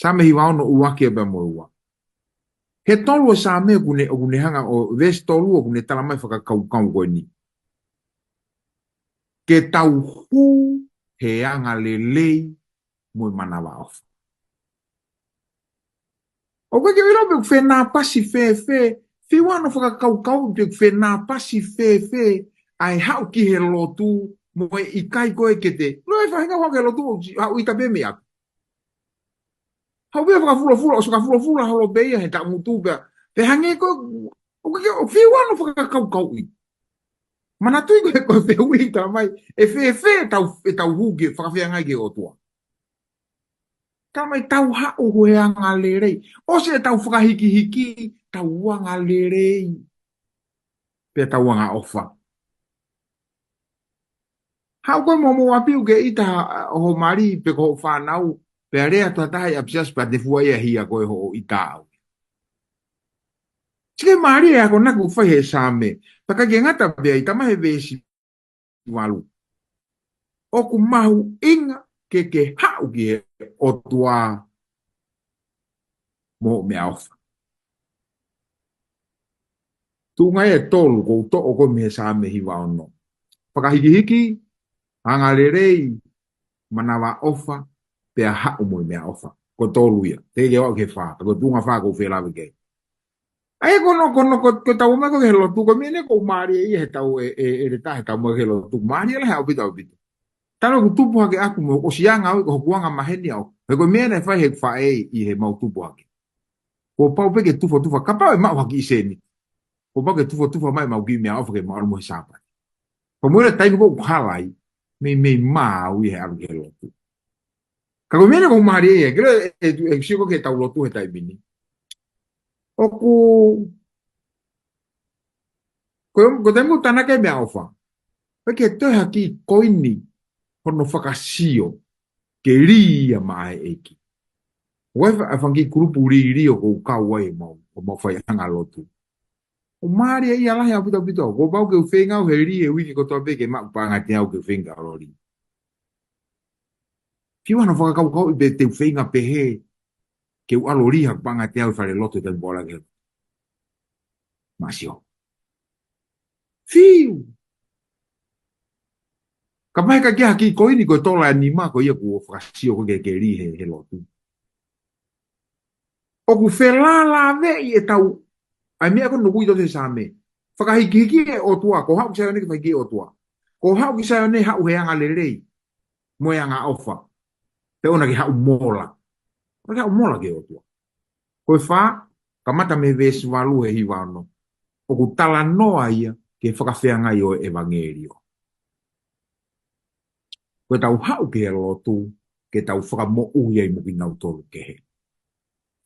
Saame hiva ono ʻuluaki ē pea mo e ua. He tolu e Saame ʻoku ne, ʻoku ne hanga ʻo, veesi tolu ʻoku ne tala mai fakakaukau ko eni. Ke tau hū he angalelei mo e manavaʻofa. ʻOku ʻikai ke u ʻilo pe ʻoku fenāpasi fēfē, fiu hono fakakaukau pe ʻoku fenāpasi fēfē ʻa e haʻu ki he lotu mo e ʻikai ko ē ke te. Lo e faʻahinga haʻu ki he lotu ʻo haʻu ʻita pē mei ʻapi. Haʻu pē fakafulofula, ʻosi fakafulofula holo pē ia he taʻu ngutu pea. Pea hangē ko ē, ʻoku ʻikai ke, ʻoku fiu hono fakakaukauʻi. Manatuʻi ko e, ko e fehuʻi tala mai, ʻe fēfē ʻetau, ʻetau hū ke fakafeangai ki he ʻOtua. Tala mai tau haʻu he angalelei. ʻOsi ʻetau fakahikihiki, tau angalelei. Pea tau angaʻofa. Haʻu ko ē mo hoʻomou ʻapi ʻo ke ʻita ʻa, ʻa, ʻo hoʻo mali pe ko hoʻo fānau, pea lea atu ha taha ʻi ʻapisiasi pea te fua ia hia ko ē hoʻo ʻita au. Sike mali e akonaki ʻoku fai he Saame, pea ʻikai ke ngata pē ai, tala mai he veesi valu. ʻOku mahuʻinga ke ke haʻu ki he ʻOtua mo e meʻaʻofa. Tuʻunga ʻe tolu ʻoku ou toʻo ko ē mei he Saame hiva ono. Fakahikihiki, angalelei, manavaʻofa, pea haʻu mo e meʻaʻofa. Ko e tolu ia. Teʻeki ke u aʻu ki he fā, ko e tuʻunga fā ʻoku ou fie lave ki ai. ʻA ia ko hono, ko hono, ko, ko ʻetau ō mai ko ē ki he lotu, ko e meʻa eni ʻoku ou mālieʻia he tau ē, ē, ʻe Leka he tau ō mai ki he lotu. Mālie lahi ʻaupito, ʻaupito. Talu ʻeku tupu hake ʻaku mo ʻosi anga au ko hoku anga maheni au. He ko e meʻa naʻe fai he faʻē ʻi heʻemau tupu hake. Kuo pau pē ke tufotufa, kapau ʻe maʻu ha kiʻi sēniti. Kuo pau ke tufotufa mai ʻemau kiʻi meʻaʻofa ke maʻu mo e Sāpate. Ko e meʻa ia taimi ko ē ʻoku hala ai, meimei mā au ʻi he ʻalu ki he lotu. Ka ko e meʻa eni ʻoku ou mālieʻia, ke lea ē, ē, ē, sio ko ē ki heʻetau lotu he taimi ni. ʻOku, ko e, ko e taimi ʻoku tānaki ai e meʻaʻofa. Pea ke toe haki koini hono fakasio, ke lī ia maʻa e ʻEiki. ʻOku ʻi ai e fanga kiʻi kulupu lī ʻoku ou kau ai ʻemau, ʻemau faiʻanga lotu. ʻOku mālie ia lahi ʻaupito ʻaupito. Kuo pau ke u feinga au he lī ʻo e uike kotoa pē ke maʻu paʻanga ʻe teau ke u feinga ʻo lī. Fiu hano fakakaukauʻi pe te u feinga pehē ke u ʻalu ʻo lī haʻaku paʻanga ʻe teau ʻi falelotu he taimi ʻoku ou ʻalu ai ki he Māsio. Fiu. Ka mai ka ke haki ko eni ko e tola ʻe nima ko ia kuo fakasio ko ē ke ke lī he, he lotu. ʻOku felālāveʻi ʻetau, ʻa e meʻa ko ē ʻoku ui ʻe he Saame, fakahikihiki e ʻOtua, ko e haʻu ki Saione ke fakahikihiki e ʻOtua. Ko e haʻu ki Saione haʻu he angalelei mo e angaʻofa. Pea ʻoua naʻa ke haʻu mola. ʻOua naʻa ke haʻu mola ki he ʻOtua. Ko e fā, kamata mei he veesi valu he hiva ono. ʻOku talanoa ia ki he fakafeangai ʻo e ʻevangeliō. Ko ʻetau haʻu ki he lotu, ke tau fakamoʻui ai mo kinautolu kehe.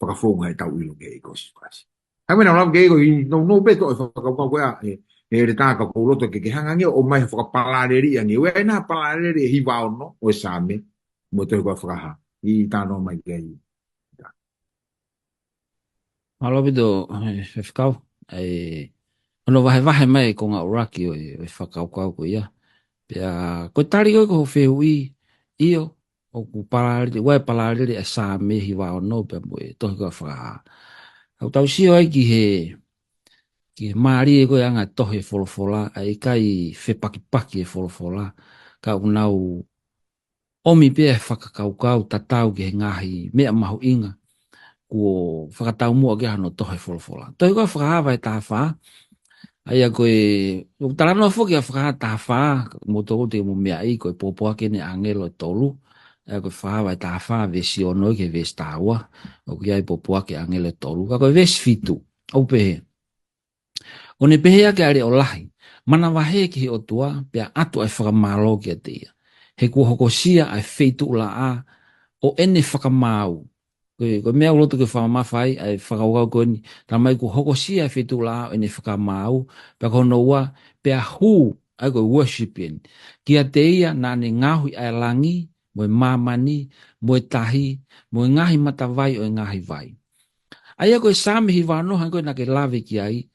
Fakafounga ʻetau ʻilo ki he ʻEiki ko Sīsū Kalaisi. Hangē ko ʻeku lave ki ai ko ē, ʻi he nounou pē ʻo e fakakaukau ko ia, ʻe, ʻe ʻEletā, ka ʻoku ou loto ke ke hanga ange ʻo ʻomai ha fakapalāleli ange. ʻOku ʻi ai nai ha palāleli ʻi he hiva ono ʻo e Saame, mo e tohi ko ē Fakahā. ʻI he talanoa mai ki ai. Mālō ʻaupito, ē, Faifekau. ʻE, hono vahevahe mai e konga ʻuluaki ʻo e, ʻo e fakakaukau ko ia. Pea, ko e tali ko ē ki hoʻo fehuʻi, ʻio, ʻoku palāleli, ʻoku ʻi ai e palāleli ʻa e Saame hiva ono pea mo e tohi ko ē Fakahā. ʻOku tau sio ai ki he, ki he mālie ko ē anga e tohi e folofola, ʻa e ʻikai fepakipaki e folofola, ka ʻoku nau ʻomi pē e fakakaukau tatau ki he ngaahi meʻa mahuʻinga kuo fakataumuʻa ki ai hano tohi e folofola. Tohi ko ē Fakahā vahe taha fā, ʻa ia ko e, ʻoku talanoa foki ʻa Fakahā taha fā, mo toko te mo meaʻi ko e pōpoaki ʻa e ʻāngelo ʻe tolu, ʻa ia ko e Fakahā vahe taha fā, veesi ono ki he veesi taha ua, ʻoku ʻi ai e pōpoaki ʻa e ʻāngelo ʻe tolu. Ka ko e veesi fitu, ʻoku pehē. ʻO ne pehē ʻaki ʻa e leʻo lahi, manavahē ki he ʻOtua, pea ʻatu ʻa e fakamālō kiate ia. He kuo hokosia ʻa e feituʻulaʻā ʻo ʻene fakamaau. Ko e, ko e meʻa ʻoku ou loto ke fakamamafa ai, ʻa e fakakaukau ko eni, talamai kuo hokosia ʻa e feituʻulaʻā ʻo ʻene fakamaau, pea ko hono ua, pea hū, ʻa ia ko e worship eni. Kiate ia naʻa ne ngaohi ʻa e langi, mo e māmani, mo e tahi, mo e ngaahi matavai ʻo e ngaahi vai. ʻA ia ko e Saame hiva ono hangē ko ē naʻa ke lave ki ai,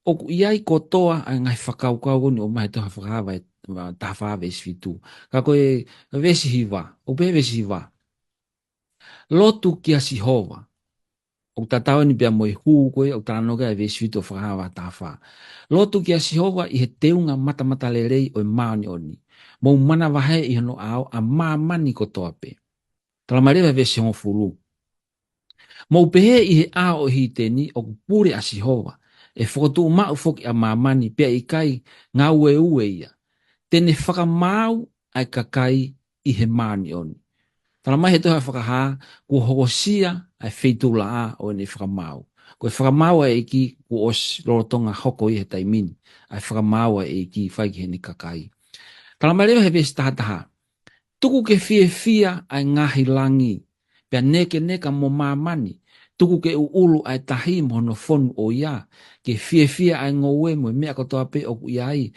ʻoku ʻi ai kotoa ʻa e ngaahi fakakaukau ko eni ʻoku ʻomai he tohi Fakahā vahe, va-, taha fā veesi fitu. Ka ko e, ko e veesi hiva, ʻoku pehē veesi hiva. Lotu kia Sihova. ʻOku tatau eni pea mo e hū ko ē, ʻoku talanoa ki ai e veesi fitu ʻo Fakahā vahe taha fā. Lotu kia Sihova ʻi he teunga matamatalelei ʻo e māʻoniʻoni. Mou manavahē ʻi hono ʻao ʻa māmani kotoa pē. Talamai leva he veesi hongofulu. Mou pehē ʻi he ʻao ʻo e hiteni ʻoku pule ʻa Sihova, ʻe fokotuʻu maʻu foki ʻa māmani pea ʻikai ngāueue ia. Te ne fakamaau ʻa e kakai ʻi he māʻoniʻoni. Talamai he tohi Fakahā, kuo hokosia ʻa e feituʻulaʻā ʻo ʻene fakamaau. Ko e fakamaau ʻa e ʻEiki kuo ʻosi lolotonga hoko ia he taimi ni, ʻa e fakamaau ʻa e ʻEiki fai ki heʻene kakai. Talamai leva he veesi taha taha. Tuku ke fiefia ʻa e ngaahi langi, pea nēkeneka mo māmani, tuku ke ʻuʻulu ʻa e tahi mo hono fonu ʻo ia, ke fiefia ʻa e ngoue mo e meʻa kotoa pē ʻoku ʻi ai,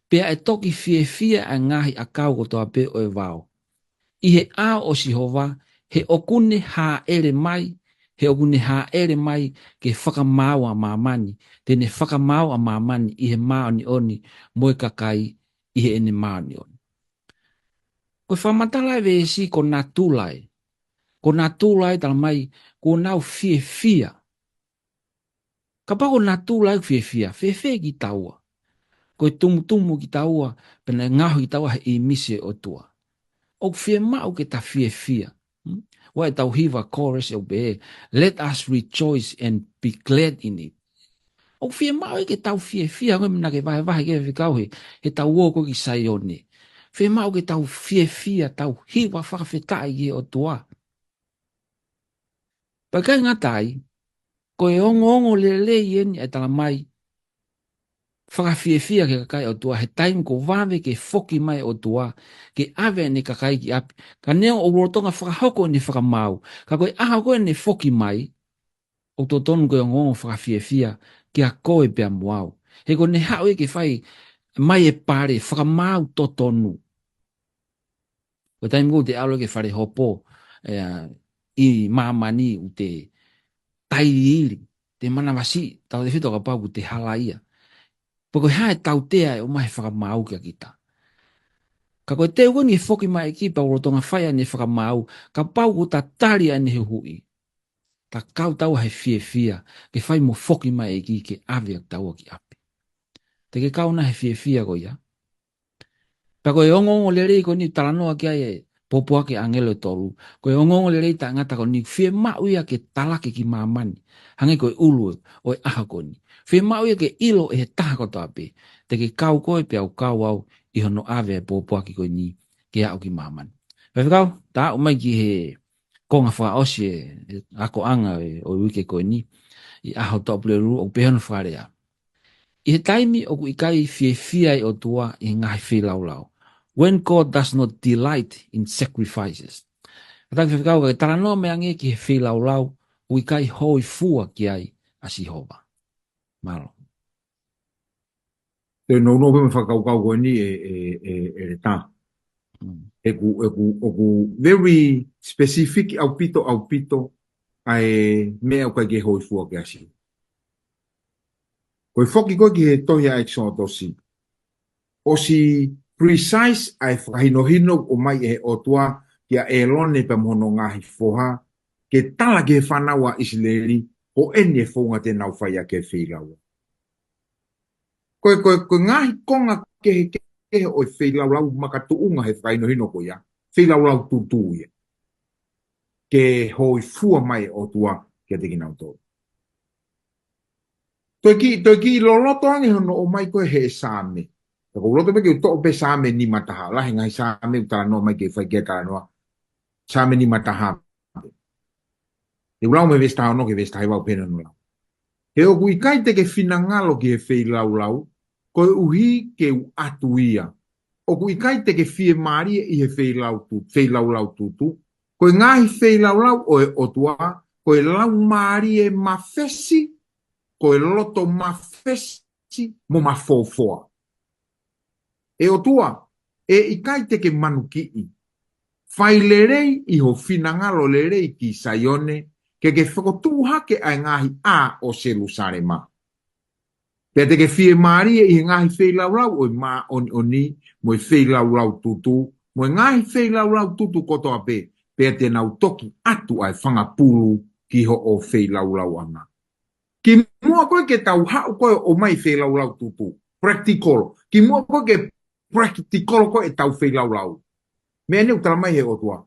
pea ʻe toki fiefia ʻa e ngaahi ʻakau kotoa pē ʻo e vao. ʻI he ʻao ʻo Sihova, he ʻoku ne hāʻele mai, he ʻoku ne hāʻele mai ke fakamaau ʻa māmani, te ne fakamaau ʻa māmani ʻi he māʻoniʻoni mo e kakai ʻi heʻene māʻoniʻoni. Ko e fakamatala e veesi ko natula ē. Ko natula ē talamai, kuo nau fiefia. Kapau ko natula ē fiefia, fēfē kitaua. Ko e tumutumu kitaua, pea naʻe ngaohi kitaua he ʻīmisi ʻo e ʻOtua. ʻOku fiemaʻu ke ta fiefia. Hmm? ʻOku ʻi ai ʻetau hiva chorus ʻoku pehē, "Let us rejoice and be glad in it." ʻOku fiemaʻu ke tau fiefia, ko e meʻa naʻa ke vahevahe ki ai Faifekau he, he tau ō ko ē ki Saione. Fiemaʻu ke tau fiefia, tau hiva fakafetaʻi ki he ʻOtua. Pea ʻikai ngata ai, ko e ongoongolelei eni ʻa e talamai, fakafiefia ki he kakai ʻa e ʻOtua, he taimi kuo vave ke foki mai e ʻOtua, ke ʻave ʻene kakai ki ʻapi. Ka neongo ʻoku lolotonga fakahoko ʻene fakamaau. Ka ko e ʻaho ko ē ʻene foki mai, ʻoku totonu ko e ongoongo fakafiefia kia koe pea mo au. He ko ʻene haʻu ia ke fai mai e pale fakamaau totonu. Ko e taimi ko ē te u ʻalu ki he fale hopo, ʻe, ʻa, ʻi māmani ʻoku te tailiili, te manavasiʻi, tautefito kapau ʻoku te halaia. Pe ko e hā e tautea ʻe ʻomai he fakamaau kia kita. Ka ko e teu ko eni ʻe foki mai e ʻEiki pea ʻoku lolotonga fai ʻene fakamaau, kapau ʻoku ta tali ʻene huhuʻi, ta kau taua he fiefia, ke fai mo foki mai e ʻEiki ke ʻave ʻa taua ki ʻapi. Te ke kau nai he fiefia ko ia? Pea ko e ongoongolelei ko eni talanoa ki ai e pōpoaki ʻa e ʻāngelo ʻe tolu. Ko e ongoongolelei taʻengata ko eni, fiemaʻu ia ke talaki ki māmani. Hangē ko e ʻulu ʻo e ʻaho ko eni. Fiemaʻu ia ke ʻilo ʻe he taha kotoa pē. Te ke kau koe pea u kau au ʻi hono ʻave e pōpoaki ko eni ke aʻu ki māmani. Faifekau, ta aʻu mai ki he konga fakaʻosi e, e akoʻanga e, ʻo e uike ko eni. ʻI he ʻaho Tuʻapulelulu ʻoku pehē hono fakalea. ʻI he taimi ʻoku ʻikai fiefia ai e ʻOtua ʻi he ngaahi feilaulau. When God does not delight in sacrifices. Kātaki faifekau, ka ke talanoa mai ange ki he feilaulau ʻoku ʻikai hōifua ki ai ʻa Sihova. Mālō. Te nounou pē mo e fakakaukau ko eni e, e, e, e Leta. Mm. ʻOku, ʻoku, ʻoku very specific ʻaupito, ʻaupito, ʻa e meʻa ʻoku ʻikai ke hōifua ki ai ʻa Sihova. Ko e foki ko ē ki he tohi ʻa ʻEkisotosi, ʻosi precise ʻa e fakahinohino ʻoku ʻomai ʻe he ʻOtua kia ʻĒlone pea mo hono ngaahi foha, ke tala ki he fānau ʻa ʻIsileli, ko eni e founga te nau fai ʻaki e feilaulau. Ko e, ko e, ko e ngaahi konga kehekehe ʻo e feilaulau makatuʻunga he fakahinohino ko ia, feilaulau tūtū ia. Ke hōifua mai e ʻOtua kiate kinautolu. Toe kiʻi, toe kiʻi loloto ange hono ʻomai ko ē he Saame. Ka ʻoku ou loto pē ke u toʻo pē Saame nima taha, lahi e ngaahi Saame ʻoku talanoa mai ke fai ki ai e talanoa. Saame nima taha. Te u lau mei he veesi taha ono ki he veesi taha hiva ʻoku pehē hono lau. He ʻoku ʻikai te ke finangalo ki he feilaulau, koeʻuhi ke u ʻatu ia. ʻOku ʻikai te ke fiemālie ʻi he feilau tū-, feilaulau tūtū. Ko e ngaahi feilaulau ʻo e ʻOtua, ko e laumālie mafesi, ko e loto mafesi mo mafofoa. ʻE ʻOtua, ʻe ʻikai te ke manukiʻi. Fai lelei ʻi ho finangalo lelei ki Saione, ke ke fokotuʻu hake ʻa e ngaahi ʻā ʻo Selusalema. Pea te ke fiemālie ʻi he ngaahi feilaulau ʻo e māʻoniʻoni mo e feilaulau tūtū, mo e ngaahi feilaulau tūtū kotoa pē, pea te nau toki ʻatu ʻa e fanga pulu ki hoʻo feilaulau ʻanga. Kimuʻa ko ē ke tau haʻu ko ē ʻo ʻomai feilaulau tūtū. Practical. Kimuʻa ko ē ke practical ko ē ʻetau feilaulau. Meʻa eni ʻoku tala mai he ʻOtua.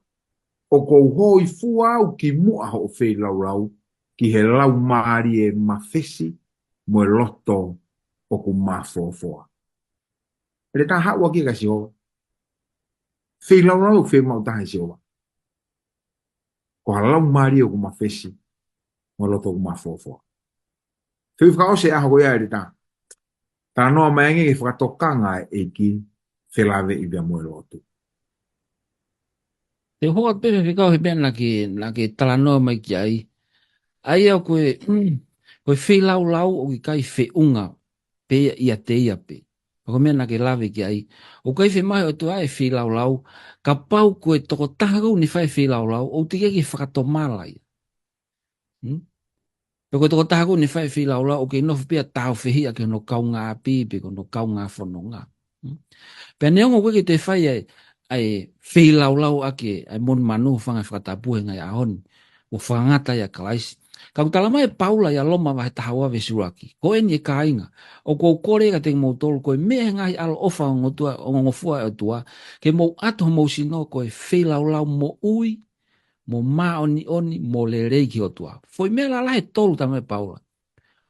ʻOku ou hōifua au kimuʻa hoʻo feilaulau ki he laumālie mafesi mo e loto ʻoku mafofoa. Leta, haʻu ʻaki kia Sihova. Feilaulau ʻoku fiemaʻu taha ʻe Sihova. Ko ha laumālie ʻoku mafesi mo e loto ʻoku mafofoa. Fai fakaʻosi e ʻaho ko ia, Leta. Talanoa mai ange ki he fakatokanga ʻa e ʻEiki felāveʻi pea mo e lotu. Te u hoko atu pē faifekau he meʻa naʻa ke, naʻa ke talanoa mai ki ai. ʻA ia ko e, ko e feilaulau ʻoku ʻikai feʻunga pē ia ʻiate ia pē. Pea ko e meʻa naʻa ke lave ki ai. ʻOku ʻikai fiemaʻu ʻe he ʻOtua e feilaulau, kapau ko e tokotaha ko ē ʻoku ne fai e feilaulau, ʻoku teʻeki ke fakatomala ia. Hmm? Pe ko e tokotaha ko ē ʻoku ne fai e feilaulau, ʻoku kei nofo pē ia ʻo tāufehiʻa ki hono kaungāʻapi, pe ko hono kaungā fononga. Hmm? Pea neongo ʻoku ʻikai ke toe fai ʻa e, ʻa e feilaulau ʻaki ʻa e monumanu, fanga fakatapu he ngaahi ʻaho ni, ʻo fakangata ʻia Kalaisi. Ka ʻoku tala mai ʻe Paula ʻia Loma vahe taha ua veesi ʻuluaki. Ko eni ʻe kāinga, ʻoku ou kole kiate kimoutolu, ko e meʻa he ngaahi ʻaloʻofa ongongofua, ongongofua ʻa e ʻOtua, ke mou ʻatu homou sino ko e feilaulau moʻui, mo māʻoniʻoni, mo lelei ki he ʻOtua. Foʻi meʻa lalahi ʻe tolu tala mai ʻe Paula.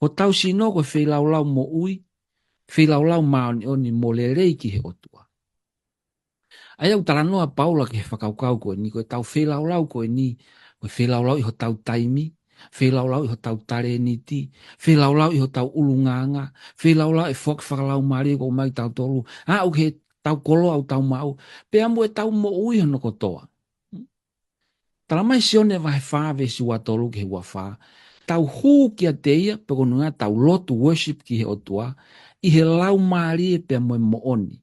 Hotau sino ko e feilaulau moʻui, feilaulau māʻoniʻoni, mo lelei ki he ʻOtua. ʻA ia ʻoku talanoa ʻa Paula ki he fakakaukau ko eni, ko ʻetau feilaulau ko eni, ko e feilaulau ʻi hotau taimi, feilaulau ʻi hotau talēniti, feilaulau ʻi hotau ʻulungaanga, feilaulau ʻi he foaki fakalaumālie ʻoku ʻomai kiate kitautolu, aʻu ki heʻetau koloa ʻoku tau maʻu, pea mo ʻetau moʻui hono kotoa. Tala mai Sione vahe fā veesi ua tolu ki he ua fā. Tau hū kiate ia, pe ko hono ʻuhinga tau lotu, worship, ki he ʻOtua, ʻi he laumālie pea mo e moʻoni.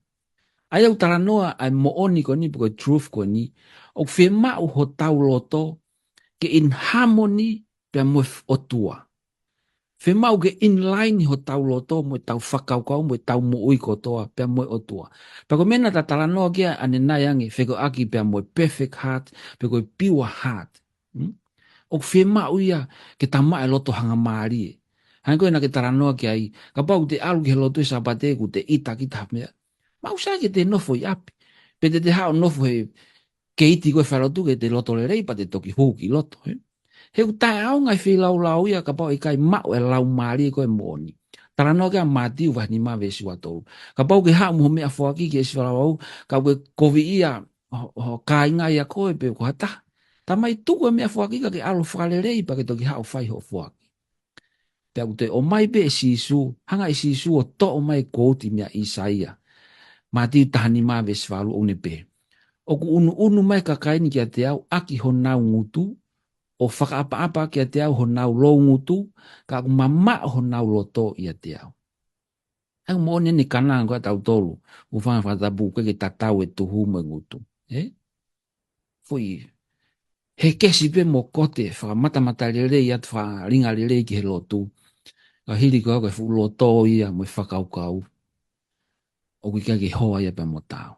ʻA ia ʻoku talanoa ʻa e moʻoni ko eni, pe ko e truth ko eni, ʻoku fiemaʻu hotau loto ke in harmony pea mo e ʻOtua. Fiemaʻu ke in line hotau loto mo ʻetau fakakaukau mo ʻetau moʻui kotoa pea mo e ʻOtua. Pea ko e meʻa naʻa ta talanoa ki ai ʻanenai ange, fekauʻaki pea mo e perfect heart, pe ko e pure heart. Hmm? ʻOku fiemaʻu ia ke ta maʻu e loto hangamālie. Hangē ko ē naʻa ke talanoa ki ai, kapau te ʻalu ki he lotu he Sāpate kuo te ʻita ki ha meʻa. Maʻu sai ke te nofo ʻi ʻapi. Pe te te haʻu ʻo nofo he keiti ko ē falelotu ke te loto lelei pea te toki hū ki loto, ē? He ʻoku taʻeʻaonga e feilaulau ia kapau ʻe ʻikai maʻu e laumālie ko ē moʻoni. Talanoa ki ai ʻa Mātiu vahe nima veesi ua tolu. Kapau ke haʻu mo ho meʻafoaki ki he ʻEiki Falalau, ka ʻoku ke koviʻia ho, ho kāinga ʻia koe pe ko ha taha. Ta mai tuku e meʻafoaki ka ke ʻalu ʻo fakalelei pea ke toki haʻu ʻo fai hoʻo foaki. Pea ʻoku toe ʻomai pē ʻe Sīsū, hanga ʻe Sīsū ʻo toʻo mai e kouti meia ʻĪsaia. Mātiu taha nima veesi valu ʻoku ne pehē: ʻOku ʻunuʻunu mai e kakai ni kiate au ʻaki honau ngutu, ʻo fakaʻapaʻapa kiate au honau loungutu, ka ʻoku mamaʻo honau loto ʻiate au. ʻA ia ʻoku moʻoni ʻene kananga ko ē ʻatautolu, ʻoku fanga fakatapu ʻoku ʻikai ke tatau e tuhu mo e ngutu. Ē? Foʻi hekesi pē mo kote, fakamatamatalelei atu, fakalingalelei ki he lotu. Ka hili ko ē ko e fuʻu loto ia mo e fakakaukau, ʻoku ʻikai ke hoa ia pea mo taau.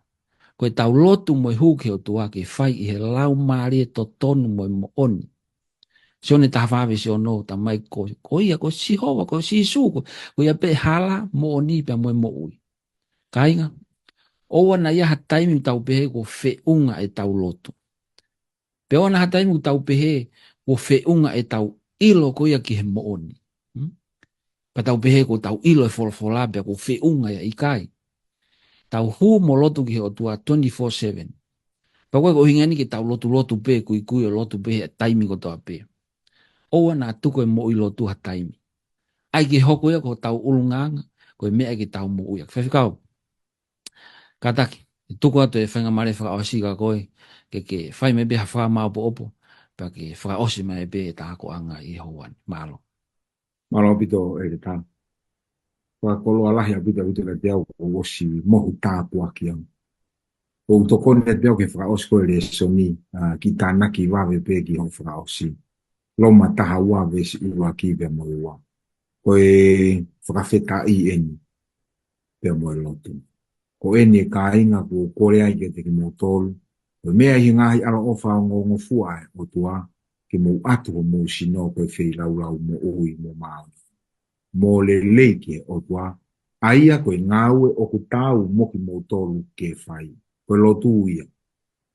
Ko ʻetau lotu mo e hū ki he ʻOtua ke fai ʻi he laumālie totonu mo e moʻoni. Sione taha fā veesi ono, ta mai ko, ko ia, ko Sihova, ko Sīsū, ko, ko ia pē hala, moʻoni pea mo e moʻui. Kāinga, ʻoua naʻa ʻi ai ha taimi ʻoku tau pehē kuo feʻunga ʻetau lotu. Pe ʻoua naʻa ha taimi ʻoku tau pehē kuo feʻunga ʻetau ʻilo ko ia ki he moʻoni. Hmm? Pea tau pehē kuo tau ʻilo e folofola pea kuo feʻunga ia, ʻikai. Tau hū mo lotu ki he ʻOtua twenty-four seven. Pea ʻoku ʻikai ko e ʻuhinga eni ke tau lotu lotu pē, kuikui ʻo lotu pē he taimi kotoa pē. ʻOua naʻa tuku e moʻui lotu ha taimi. ʻAi ke hoko ia ko hotau ʻulungaanga, ko e meʻa ke tau moʻui ai. Faifekau, kātaki, ʻe tuku atu e faingamālie fakaʻosi kia koe, ke, ke fai mai pē ha fakamāopoopo, pea ke fakaʻosi mai pē ʻeta akoʻanga ʻi he houa ni. Mālō. Mālō ʻaupito, ʻEletā. Fakakoloa lahi ʻaupito, ʻaupito kiate au, kuo ʻosi mohu tāpuaki au. ʻOku tokoni atu au ki he fakaʻosi ko ē e lēsoni, ʻa, kiʻi tānaki vave pē ki hoʻo fakaʻosi. Loma taha ua veesi ua ki he pea mo e ua. Ko e fakafetaʻi eni pea mo e lotu. Ko eni e kāinga ʻoku ou kole ai kiate kimoutolu, ko e meʻa ʻi he ngaahi ʻaloʻofa ongongofua ʻa e ʻOtua, ke mou ʻatu homou sino ko e feilaulau moʻui mo māʻoniʻoni, mo lelei ki he ʻOtua, ʻa ia ko e ngāue ʻoku taau mo kimoutolu ke fai. Ko e lotu ia.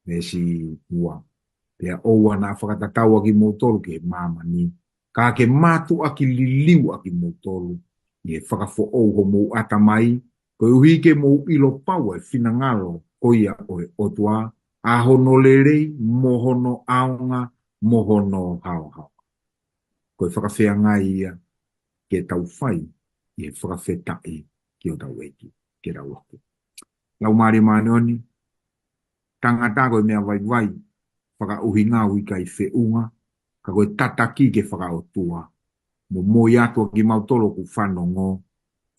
Veesi ua. Pea ʻoua naʻa fakatatau ʻa kimoutolu ki he māmani, ka ke mātuʻaki liliu ʻa kimoutolu ʻi he fakafoʻou homou ʻatamai, koeʻuhi ke mou ʻilo pau ʻa e finangalo ko ia ʻo e ʻOtua, ʻa hono lelei, mo hono ʻaonga, mo hono haohaoa. Ko e fakafeangai ia ke tau fai ʻi he fakafetaʻi ki hotau ʻEiki. Ke tau lotu. Laumālie Māʻoniʻoni, tangata ko e meʻa vaivai, fakaʻuhinga ʻoku ʻikai feʻunga, ka ko e tataki ke fakaʻotua. Momoi atu ʻa kimautolu ʻoku fanongo,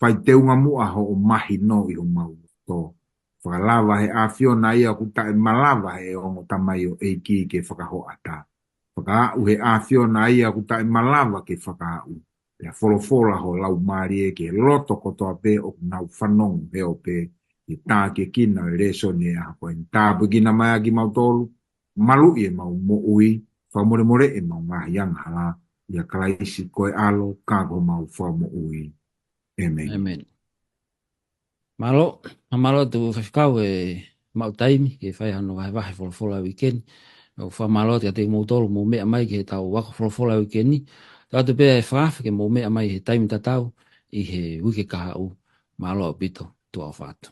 fai teunga muʻa hoʻo mahino ʻi homau loto. Fakalava he ʻAfiona ia ʻoku taʻemalava he ongo tamaioʻeiki ke fakahoʻata. Fakaaʻu he ʻAfiona ia ʻoku taʻemalava ke fakaaʻu. Pea folofola ho Laumālie ki he loto kotoa pē ʻoku nau fanongo he ope, ke tākiekina e lēsoni ʻo e ʻaho ko eni. Tāpuekina mai ʻa kimautolu, maluʻi ʻemau moʻui, fakamolemole ʻemau ngaahi angahala, ʻia Kalaisi ko e ʻAlo, ka ko homau Fakamoʻui. ʻĒmeni. ʻĒmeni. Mālō, mālō atu Faifekau e maʻu taimi ke fai hano vahevahe folofola uike ni. ʻOku fakamālō atu kiate kimoutolu mou meʻa mai ki heʻetau ako folofola uike ni. Tau atu pē ʻa e fakaafe ke mou meʻa mai he taimi tatau ʻi he uike kahaʻu. Mālō ʻaupito, tuʻa ʻofa atu.